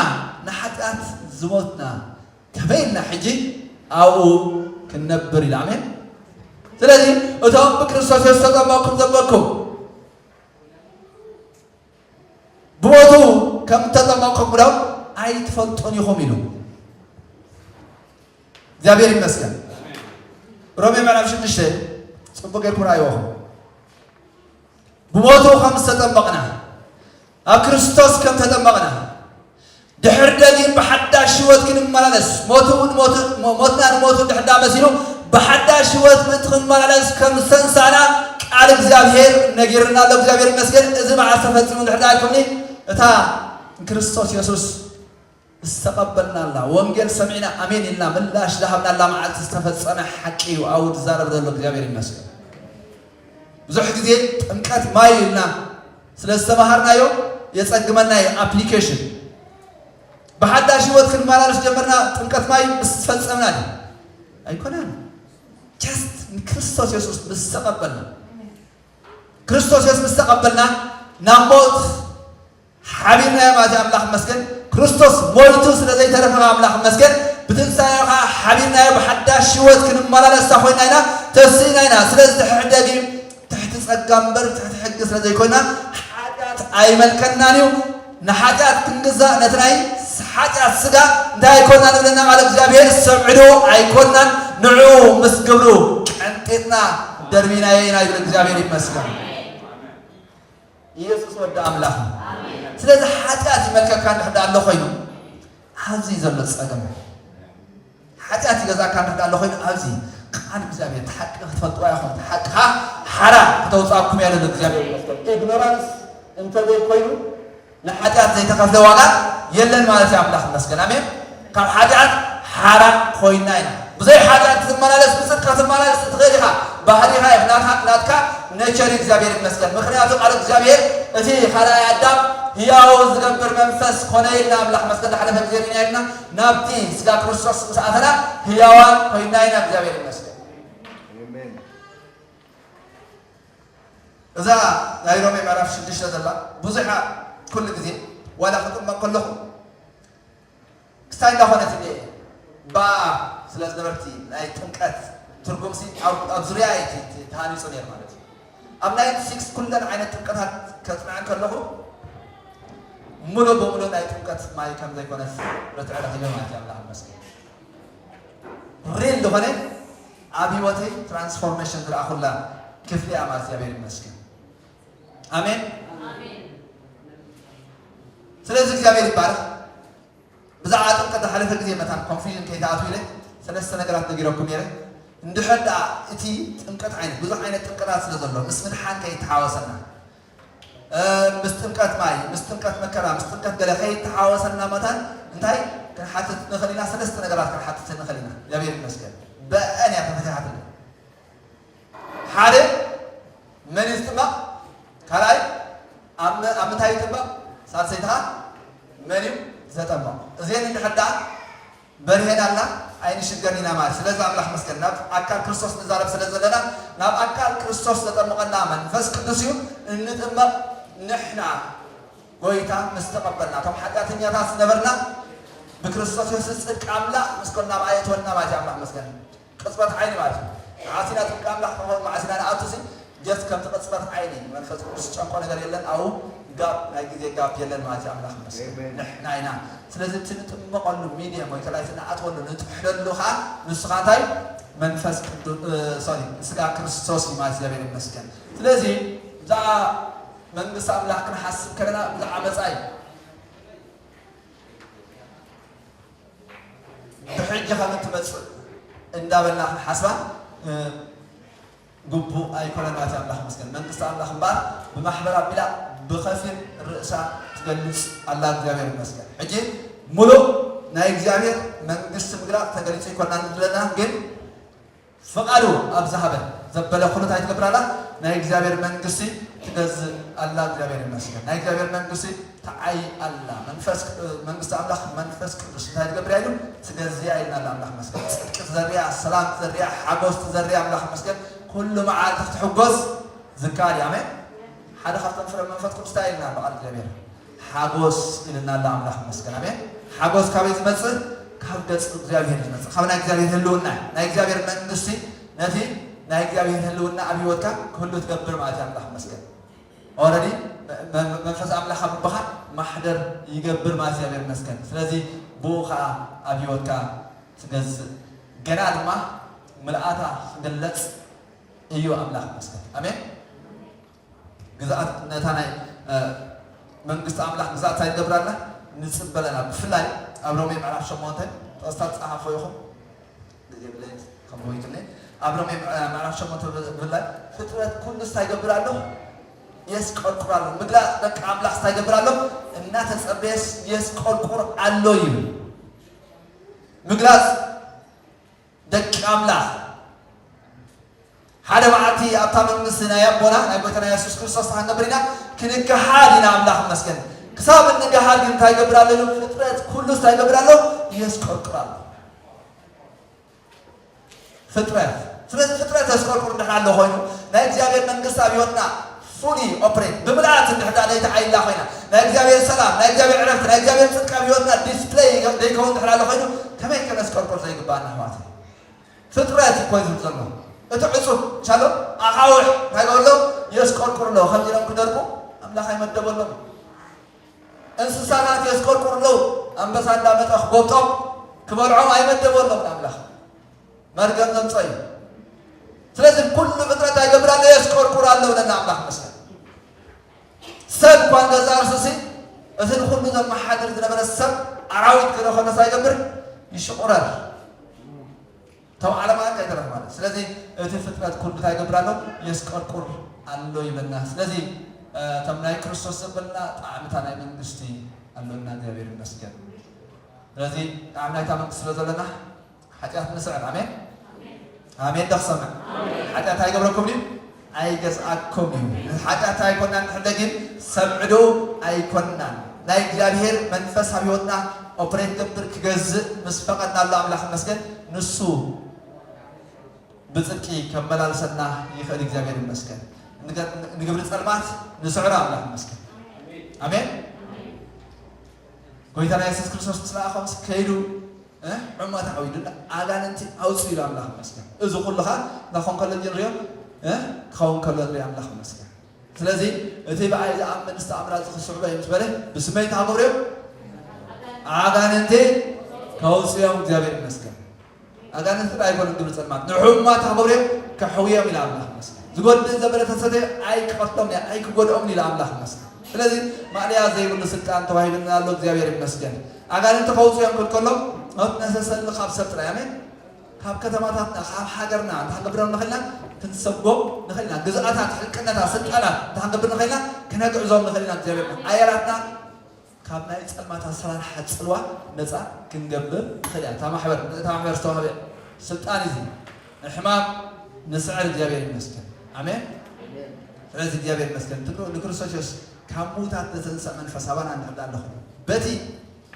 ንሓጢኣት ዝሞትና ከመይ ኢልና ሕጂ ኣብኡ ክንነብር ኢሉ ኣሜን ስለዚ እቶም ብክርስቶስ የሱስ ተጠመቕኩም ዘበልኩም ብሞቱ ከም እተጠመቕኩም ዶ ኣይትፈልጡን ኢኹም ኢሉ እግዚኣብሔር ይመስገን ሮሜ ምዕራፍ ሽዱሽተ ፅቡቅ ጌርኩም ረኣይዎ ብሞቱ ከም ዝተጠመቕና ኣብ ክርስቶስ ከም ተጠመቕና ድሕር ደጊም ብሓዳሽ ህይወት ክንመላለስ ሞቱ እውን ሞትና ንሞቱ ድሕዳ መሲሉ ብሓዳሽ ህይወት ምእንቲ ክንመላለስ ከም ዝተንሳእና ቃል እግዚኣብሔር ነጊርና ኣሎ እግዚኣብሔር ይመስገን እዚ መዓስ ተፈፂሙ ድሕዳ ኣይኮኒ እታ ንክርስቶስ የሱስ ዝተቐበልናላ ወንጌል ሰሚዕና ኣሜን ኢልና ምላሽ ዝሃብናላ መዓልቲ ዝተፈጸመ ሓቂ እዩ ኣብኡ ዝዛረብ ዘሎ እግዚኣብሔር ይመስገን ብዙሕ ግዜ ጥምቀት ማይ ኢልና ስለ ዝተማሃርናዮ የጸግመና እዩ ኣፕሊኬሽን ብሓዳሽ ህይወት ክንመላለስ ጀመርና ጥምቀት ማይ ምስ ፈጸምና ድዩ ኣይኮነን ጀስት ንክርስቶስ የሱስ ምስ ተቐበልና፣ ክርስቶስ የሱስ ምስ ተቐበልና ናብ ሞት ሓቢርናዮ ማለት እዩ። ኣምላኽ ይመስገን። ክርስቶስ ሞይቱ ስለ ዘይተረፈ ኣምላኽ ይመስገን። ብትንሳኤ ከዓ ሓቢርናዮ፣ ብሓዳሽ ህይወት ክንመላለስ ኮይና ኢና፣ ተስኢና ኢና። ስለዚ ትሕደጊ ትሕቲ ጸጋ እምበር ትሕቲ ሕጊ ስለ ዘይኮንና፣ ሓጢኣት ኣይመልከናን እዩ። ንሓጢኣት ክንግዛእ፣ ነቲ ናይ ሓጢኣት ስጋ እንታይ ኣይኮንናን ይብለና ቃል እግዚኣብሔር፣ ሰብዕዶ ኣይኮንናን፣ ንዕኡ ምስ ግብሩ ቀንጢጥና ደርቢናዮ ኢና ይብል። እግዚኣብሔር ይመስገን። ኢየሱስ ወዲ ኣምላኽ እዩ። ስለዚ ሓጢኣት ይመልከካ እንድሕር ደኣ ኣሎ ኮይኑ፣ ኣብዚ ዘሎ ጸገም። ሓጢኣት ይገዛእካ እንድሕር ኣሎ ኮይኑ፣ ኣብዚ ቃል እግዚኣብሔር፣ እቲ ሓቂ ክትፈልጥዋ ኢኹም፣ እቲ ሓቂ ኸዓ ሓራ ክተውፅኣኩም እያ፣ ንእግዚኣብሔር ይመስገን። ኢግኖራንስ እንተዘይኮይኑ፣ ንሓጢኣት ዘይተኸፍለ ዋጋ የለን ማለት እዩ። ኣምላኽ ይመስገን። ኣሜን። ካብ ሓጢኣት ሓራ ኮይና ኢና። ብዘይ ሓጢኣት ክትመላለስ፣ ብፅድቂ ክትመላለስ ትኽእል ኢኻ። ባህሪኻ እዩ፣ ናትካ፣ ናትካ ኔቸር እዩ። እግዚኣብሔር ይመስገን። ምኽንያቱ ቃል እግዚኣብሔር፣ እቲ ካልኣይ ኣዳም ህያው ዝገብር መንፈስ ኮነ ኢልና፣ ኣምላኽ ይመስገን። ዝሓለፈ ግዜ ርኢና ኢልና፣ ናብቲ ስጋ ክርስቶስ ምስ ኣተና ህያዋን ኮይና ኢና። እግዚኣብሔር ይመስገን። ኣሜን። እዛ ናይ ሮሜ ምዕራፍ ሽዱሽተ ዘላ ብዙሓ፣ ኩሉ ግዜ ዋላ ክጥመቕ ከለኹ ክስታይ እንዳኾነት እየ። ብኣ ስለ ዝነበርቲ ናይ ጥምቀት ትርጉምሲ ኣብ፣ ኣብ ዙርያ እዩ እቲ፣ እቲ ተሃኒፁ ነይሩ ማለት እዩ። ኣብ ናይንቲ ሲክስ ኩለን ዓይነት ጥምቀታት ከፅንዐን ከለኹ፣ ሙሉእ ብሙሉእ ናይ ጥምቀት ማይ ከም ዘይኮነስ ርትዐ ረኺበ ማለት እዩ። ኣምላኽ ይመስገን። ሪል ዝኾነ ኣብ ህይወተይ ትራንስፎርሜሽን ዝረኣኹላ ክፍሊ እያ ማለት፣ እግዚኣብሔር ይመስገን። ኣሜን። ስለዚ እግዚኣብሔር ይባረክ። ብዛዕባ ጥምቀት ዝሓለፈ ግዜ መታን ኮንፊዥን ከይትኣትዉ ኢለ ሰለስተ ነገራት ነጊረኩም ነይረ። እንድሕር ደኣ እቲ ጥምቀት ዓይነት፣ ብዙሕ ዓይነት ጥምቀታት ስለ ዘሎ፣ ምስ ምድሓን ከይተሓወሰና፣ እ፣ ምስ ጥምቀት ማይ፣ ምስ ጥምቀት መከራ፣ ምስ ጥምቀት ገለ ከይተሓወሰና መታን እንታይ ክንሓትት ንኽእል ኢና? ሰለስተ ነገራት ክንሓትት ንኽእል ኢና። እግዚኣብሔር ይመስገን። ብአን እያ ተፈቲሓትለይ። ሓደ፣ መን እዩ ዝጥመቕ? ካልኣይ፣ ኣብ፣ ኣብ ምንታይ ይጥመቕ? ሳልሰይቲ ኸዓ፣ መን እዩ ዘጠመቕ? እዚአን እንድሕር ደኣ በርሄናልና ኣይንሽገርን ኢና ማለት። ስለዚ ኣምላኽ መስገን፣ ናብ ኣካል ክርስቶስ ንዛረብ ስለ ዘለና፣ ናብ ኣካል ክርስቶስ ዘጠምቐና መንፈስ ቅዱስ እዩ። እንጥመቕ ንሕና፣ ጎይታ ምስ ተቐበልና፣ እቶም ሓጢኣተኛታት ዝነበርና ብክርስቶስ የሱስ ጽድቂ ኣምላኽ ምስ ኮንና ብኣ የእትወና ማለት እዩ። ኣምላኽ መስገን። ቅጽበት ዓይኒ ማለት እዩ። መዓስ ኢና ጽድቂ ኣምላኽ ክንኸውን፣ መዓስ ኢና ንኣቱ ሲ፣ ጀስት ከምቲ ቅጽበት ዓይኒ፣ መንፈስ ቅዱስ ዝጨንቆ ነገር የለን፣ ኣብኡ ጋፕ፣ ናይ ግዜ ጋፕ የለን ማለት እዩ። ኣምላኽ ይመስገን። ኣሜን። ንሕና ኢና። ስለዚ እቲ ንጥመቐሉ ሚድየም ወይ ከላይ እቲ ንኣትወሉ፣ ንጥሕለሉ ኸዓ ንሱ ኸዓ እንታይ? መንፈስ ቅዱስ፣ እ፣ ሶሪ፣ ስጋ ክርስቶስ እዩ ማለት እዩ። እግዚኣብሔር ይመስገን። ስለዚ ብዛዕባ መንግስቲ ኣምላኽ ክንሓስብ ከለና ብዛዕባ መጻኢ ብሕጂ ከም እትመጽእ እንዳበልና ክንሓስባ፣ እ፣ ግቡእ ኣይኮነን ማለት እዩ። ኣምላኽ ይመስገን። መንግስቲ ኣምላኽ እምበኣር ብማሕበር ኣቢላ ብኸፊል ርእሳ ትገልጽ ኣላ። እግዚኣብሔር ይመስገን። ሕጂ ሙሉእ ናይ እግዚኣብሔር መንግስቲ ምግላጽ ተገሊጹ ኣይኮናን ዘለና፣ ግን ፍቓዱ ኣብ ዝሃበ ዘበለ ኩሉ እንታይ ትገብር ኣላ? ናይ እግዚኣብሔር መንግስቲ ትገዝእ ኣላ። እግዚኣብሔር ይመስገን። ናይ እግዚኣብሔር መንግስቲ ተዓይ ኣላ። መንፈስ፣ መንግስቲ ኣምላኽ መንፈስ ቅዱስ እንታይ ትገብር እያ ኢሉ? ትገዝእ እያ ኢልና ኣላ። ኣምላኽ ይመስገን። ጽድቂ ትዘርያ፣ ሰላም ትዘርያ፣ ሓጎስ ትዘርያ። ኣምላኽ ይመስገን። ኩሉ መዓልቲ ክትሕጎስ ዝከኣል እዩ። ኣሜን። ሓደ ካብቶም ፍረ መንፈስ ቅዱስ እንታይ ኢልና ኣሎ ቃል እግዚኣብሔር? ሓጎስ ኢልና ኣሎ። ኣምላኽ ይመስገን። ኣሜን። ሓጎስ ካበይ ዝመጽእ? ካብ ገጽ እግዚኣብሔር ዝመጽእ፣ ካብ ናይ እግዚኣብሔር ህልውና እዩ። ናይ እግዚኣብሔር መንግስቲ ነቲ ናይ እግዚኣብሔር ህልውና ኣብ ህይወትካ ክህሉ ትገብር ማለት እዩ። ኣምላኽ ይመስገን። ኦረዲ መንፈስ ኣምላኽ ኣብ ልብኻ ማሕደር ይገብር ማለት እግዚኣብሔር ይመስገን። ስለዚ ብኡ ኸዓ ኣብ ህይወትካ ትገዝእ፣ ገና ድማ ምልኣታ ክግለጽ እዩ። ኣምላኽ ይመስገን። ኣሜን። ግዝኣት ነታ ናይ፣ እ፣ መንግስቲ ኣምላኽ ግዝኣት እንታይ ትገብር ኣላ? ንጽበ ኣለና። ብፍላይ ኣብ ሮሜ ምዕራፍ ሸሞንተ ጥቕስታት ጸሓፎ ኢኹም። ግዜ ብለይ ከም ወይትለይ። ኣብ ሮሜ ምዕ-፣ ምዕራፍ ሸሞንተ ብፍላይ ፍጥረት ኩሉስ እንታይ ይገብር ኣሎ? የስቆርቁር ኣሎ። ምግላጽ ደቂ ኣምላኽ እንታይ ይገብር ኣሎ? እናተጸበየስ የስቆርቁር ኣሎ እዩ። ምግላጽ ደቂ ኣምላኽ ሓደ መዓልቲ ኣብታ መንግስቲ ናይ ኣቦና ናይ ጎይታና የሱስ ክርስቶስ ክንገብር ኢና። ክንገሃድ ኢና። ኣምላኽ ይመስገን። ክሳብ እንገሃድ ግን እንታይ ይገብር ኣሎ ኢሉ? ፍጥረት ኩሉስ እንታይ ይገብር ኣሎ? የስቆርቁር ኣሎ። ፍጥረት ስለዚ ፍጥረት የስቆርቁር እንድሕር ኣሎ ኮይኑ ናይ እግዚኣብሔር መንግስቲ ኣብ ህይወትና ፉሊ ኦፕሬት ብምልኣት እንድሕር ለይቲ ዓይላ ኮይና ናይ እግዚኣብሔር ሰላም ናይ እግዚኣብሔር ዕረፍቲ ናይ እግዚኣብሔር ፅድቂ ኣብ ህይወትና ዲስፕለይ ዘይከውን እንድሕር ኣሎ ኮይኑ ከመይ ከነስቆርቁር ዘይግባኣና ኣሕዋት? ፍጥረት እኮ እዩ ዝብል ዘሎ። እቲ ዕፁብ ቻሎ ኣኻውሕ እንታይ ገበሎ የስቆርቁር ኣሎ። ከምዚ ኢሎም ክደርቁ ኣምላኽ ኣይመደበሎም። እንስሳታት የስቆርቁር ኣለዉ። ኣንበሳ እንዳመፀ ክጎብጦም ክበልዖም ኣይመደበሎም ኣምላኽ። መርገም ዘምፀ እዩ። ስለዚ ኩሉ ፍጥረት ኣይገብር ኣሎ የስቆርቁር ኣሎ ብለና ኣምላኽ መስገን። ሰብ እኳ እንገዛ እርሱሲ እቲ ንኩሉ ዘመሓድር ዝነበረ ሰብ ኣራዊት ክረኸኖ ሳይገብር ይሽቁረር። ተው ዓለማ እንታይ ተረፍ ማለት ስለዚ እቲ ፍጥረት ኩሉ እንታይ ይገብር ኣሎ የስቆርቁር ኣሎ ይብለና። ስለዚ ከም ናይ ክርስቶስ ዘበልና ጣዕምታ ናይ መንግስቲ ኣሎና እግዚኣብሔር ይመስገን። ስለዚ ጣዕም ናይታ መንግስቲ ስለ ዘለና ሓጢኣት ንስዕር። ኣሜን ኣሜን። ደክሰምዕ ሓጢኣት ኣይገብረኩም ድዩ? ኣይገዝኣኩም እዩ። ሓጢኣት ኣይኮናን ንሕደ ግን ሰምዕዶ ኣይኮናን። ናይ እግዚኣብሔር መንፈስ ኣብ ህይወትና ኦፕሬት ገብር ክገዝእ ምስ ፈቐድና ኣሎ ኣምላኽ ይመስገን። ንሱ ብጽድቂ ከመላልሰና ይኽእል እግዚኣብሔር ይመስገን። ንገ- ንግብሪ ጸልማት ንስዕሮ ኣምላኽ ይመስገን። ኣሜን። ጎይታና የሱስ ክርስቶስ ምስ ለኣኸምስ ከይዱ እ? ዕማት ዓዊዱና ኣጋንንቲ ኣውፅኡ ኢሉ ኣምላኽ ይመስገን። እዚ ኩሉ ኸዓ ናኾን ከሎ እንጂ ንሪኦ እ? ክኸውን ከሎ ንሪኦ ኣምላኽ ይመስገን። ስለዚ እቲ ብኣይ ዝኣምን ዝተኣምራ እዚ ክስዕቦ እዩ ምስ በለ ብስመይ ተሃገብርዮ ኣጋንንቲ ከውፅኦም እግዚኣብሔር ይመስገን። ኣጋንንቲ ጥራይ ኣይኮኑን ግብሪ ጸልማት ንሕሙማት ተሃገብርዮ ከሕውዮም ኢሉ ኣምላኽ ይመስገን። ዝጎድእ ዘበለ ተሰተ ኣይክቐትሎም ኣይክጎድኦም ኢሉ ኣምላኽ ይመስገን። ስለዚ ማእለያ ዘይብሉ ስልጣን ተዋሂብና ኣሎ እግዚኣብሔር ይመስገን። ኣጋንንቲ ከውፅኦም ክልከሎም መትነሰሰሊ ካብ ሰብ ጥራይ ኣሜን። ካብ ከተማታትና ካብ ሃገርና እንተክንገብሮም ንኽእልና ክንሰጎም ንኽእልና ግዝኣታት ሕልቅነታት ስልጣናት እንተክንገብር ንኽእልና ክነግዕዞም ንኽእልና እግዚኣብሔር ኣየራትና ካብ ናይ ጸልማት ኣሰራርሓ ጽልዋ ነጻ ክንገብር ንኽእል ኢና። እታ ማሕበር እታ ማሕበር ዝተዋህበ ስልጣን እዚ ንሕማም ንስዕር እግዚኣብሔር ይመስገን። ኣሜን። ስለዚ እግዚኣብሔር ይመስገን ትግሩ ንክርስቶስ የሱስ ካብ ምዉታት ዘተንስእ መንፈስ ኣባና እንድሕር ኣለኹ በቲ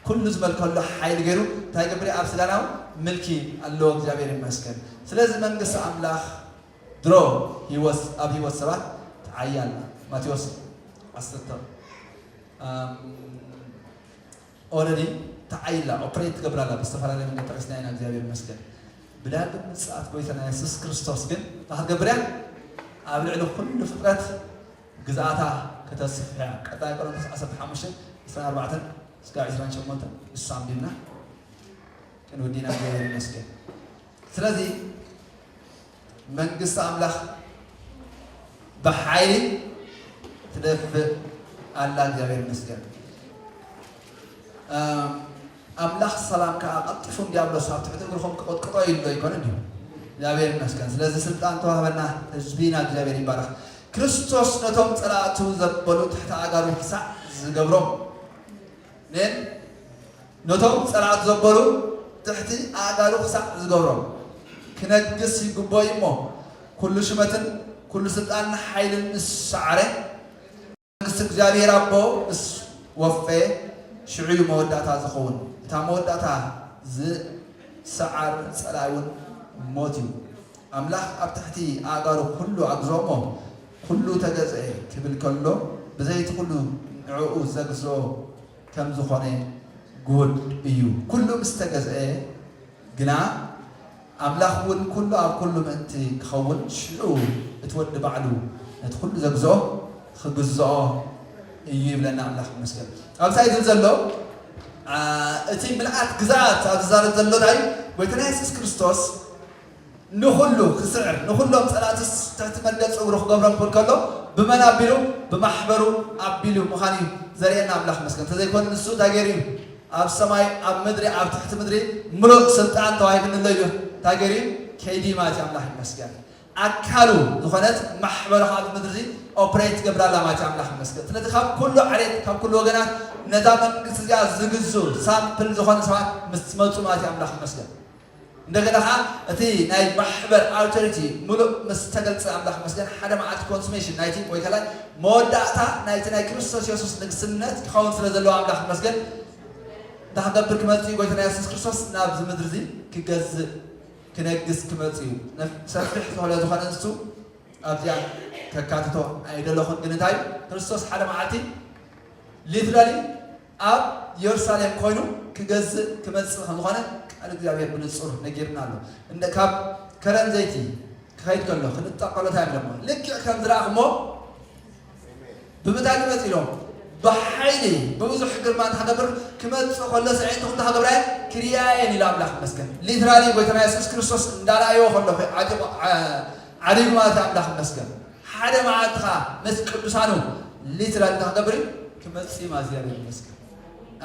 ኩሉ ዝመልከሎ ሓይሊ ገይሩ እንታይ ገብር ኣብ ስጋናው ምልኪ ኣለዎ እግዚኣብሔር ይመስገን። ስለዚ መንግስቲ ኣምላኽ ድሮ ህይወት ኣብ ህይወት ሰባት ተዓያል ማቴዎስ ዓሰርተ ኦረዲ ተዓይላ ኦፕሬት ትገብር ኣላ ብዝተፈላለየ መንገዲ ጠቂስና ኢና እግዚኣብሔር ይመስገን። ብዳግም ምፅኣት ጎይታና የሱስ ክርስቶስ ግን እንታይ ክትገብር እያ? ኣብ ልዕሊ ኩሉ ፍጥረት ግዝኣታ ከተስፍሕ እያ። ቀጣይ ቆሮንቶስ ዓሰርተ ሓሙሽተ ዕስራን ኣርባዕተን እስካብ ዕስራን ሸሞንተን ንሱ ኣንቢብና ክንውዲና እግዚኣብሔር ይመስገን። ስለዚ መንግስቲ ኣምላኽ ብሓይሊ ትደፍእ ኣላ እግዚኣብሔር ይመስገን። ኣምላኽ ሰላም ከዓ ቀልጢፉ ንዲያብሎስ ኣብ ትሕቲ እግርኹም ክቐጥቅጦ ኢሉ ኣይኮነን ድዩ? እግዚኣብሔር ይመስገን። ስለዚ ስልጣን ተዋህበና ህዝቢና እግዚኣብሔር ይባረኽ። ክርስቶስ ነቶም ፀላእቱ ዘበሉ ትሕቲ ኣጋሩ ክሳዕ ዝገብሮም ን ነቶም ጸላእቱ ዘበሉ ትሕቲ ኣእጋሩ ክሳዕ ዝገብሮም ክነግስ ይግቦ እዩ እሞ፣ ኩሉ ሽመትን ኩሉ ስልጣንን ሓይልን ምስ ሰዓረ፣ መንግስቲ እግዚኣብሔር ኣቦ ምስ ወፈየ፣ ሽዑ እዩ መወዳእታ ዝኸውን። እታ መወዳእታ ዝሰዓር ጸላኢ እውን ሞት እዩ። ኣምላኽ ኣብ ትሕቲ ኣእጋሩ ኩሉ ኣግዝኦ እሞ፣ ኩሉ ተገዝአ ክብል ከሎ፣ ብዘይቲ ኩሉ ንዕኡ ዘግዝኦ ከም ዝኾነ ግሁድ እዩ። ኩሉ ምስ ተገዝአ ግና፣ ኣምላኽ እውን ኩሉ ኣብ ኩሉ ምእንቲ ክኸውን፣ ሽዑ እቲ ወዲ ባዕሉ ነቲ ኩሉ ዘግዝኦ ክግዝኦ እዩ ይብለና። ኣምላኽ ይመስገን። ኣብዛ እዩ ዝብል ዘሎ፣ አ፣ እቲ ምልኣት ግዝኣት ኣብ ዝዛረብ ዘሎ እንታይ እዩ? ጎይታና የሱስ ክርስቶስ ንኹሉ ክስዕር፣ ንኹሎም ጸላእትስ ትሕቲ መርገጽ እግሩ ክገብሮም ክብል ከሎ፣ ብመን ኣቢሉ? ብማሕበሩ ኣቢሉ ምዃኑ እዩ ዘርእየና። ኣምላኽ ይመስገን። እንተዘይኮነ ንሱ እንታይ ገይሩ እዩ? ኣብ ሰማይ፣ ኣብ ምድሪ፣ ኣብ ትሕቲ ምድሪ ምሉእ ስልጣን ተዋሂብኒ ኣሎ ኢሉ እንታይ ገይሩ እዩ? ከይዱ እዩ ማለት እዩ። ኣምላኽ ይመስገን። ኣካሉ ዝኾነት ማሕበሩ ኣብ ምድሪ እዚ ኦፕሬት ትገብር ኣላ ማለት እዩ። ኣምላኽ ይመስገን። ስለዚ ካብ ኩሉ ዓሌት፣ ካብ ኩሉ ወገናት ነዛ መንግስቲ እዚኣ ዝግዙ ሳምፕል ዝኾኑ ሰባት ምስ መፁ ማለት እዩ። ኣምላኽ ይመስገን። እንደገና ከዓ እቲ ናይ ማሕበር ኣውቶሪቲ ሙሉእ ምስ ተገልፀ ኣምላኽ መስገን ሓደ መዓልቲ ኮንሱሜሽን ናይቲ ወይ ከላይ መወዳእታ ናይቲ ናይ ክርስቶስ የሱስ ንግስነት ክኸውን ስለ ዘለዎ ኣምላኽ መስገን እንታይ ክገብር ክመፅእ እዩ? ጎይታና የሱስ ክርስቶስ ናብዚ ምድሪ እዚ ክገዝእ ክነግስ ክመጽእ እዩ። ነፍ- ሰፊሕ ስለ ዝኾነ ንሱ ኣብዚኣ ከካትቶ ኣይደለኹን። ግን እንታይ ክርስቶስ ሓደ መዓልቲ ሊትራሊ ኣብ ኢየሩሳሌም ኮይኑ ክገዝእ ክመጽእ ከም ዝኾነ ቃል እግዚኣብሔር ብንጹር ነጊርና ኣሎ። እንደ ካብ ከረን ዘይቲ ክኸይድ ከሎ ክንጠቀሎ እንታይ ኣለሞ ልክዕ ከም ዝረኣኽሞ ብምንታይ ክመጽእ ኢሎም ብሓይሊ ብብዙሕ ግርማ እንታይ ክገብር ክመጽእ ከሎ ስዒንቲ ክንታ ክገብራ ክርያየን ኢሉ ኣምላኽ ይመስገን። ሊትራሊ ጎይታና የሱስ ክርስቶስ እንዳረኣዮ ከሎ ዓዲጉ ዓዲጉ ማለት ኣምላኽ ይመስገን። ሓደ መዓልቲ ከዓ ምስ ቅዱሳኑ ሊትራሊ እንታይ ክገብር እዩ ክመጽእ እዩ ማለት እግዚኣብሔር ይመስገን።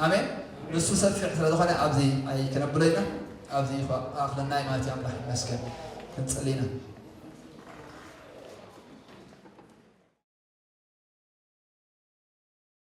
ኣሜን። ንሱ ሰፊሕ ስለ ዝኾነ ኣብዚ ኣይክነብሎ ኢና። ኣብዚ ይኣኽለና እዩ ማለት እዩ። ኣምላኽ ይመስገን። ክንጽሊ ኢና።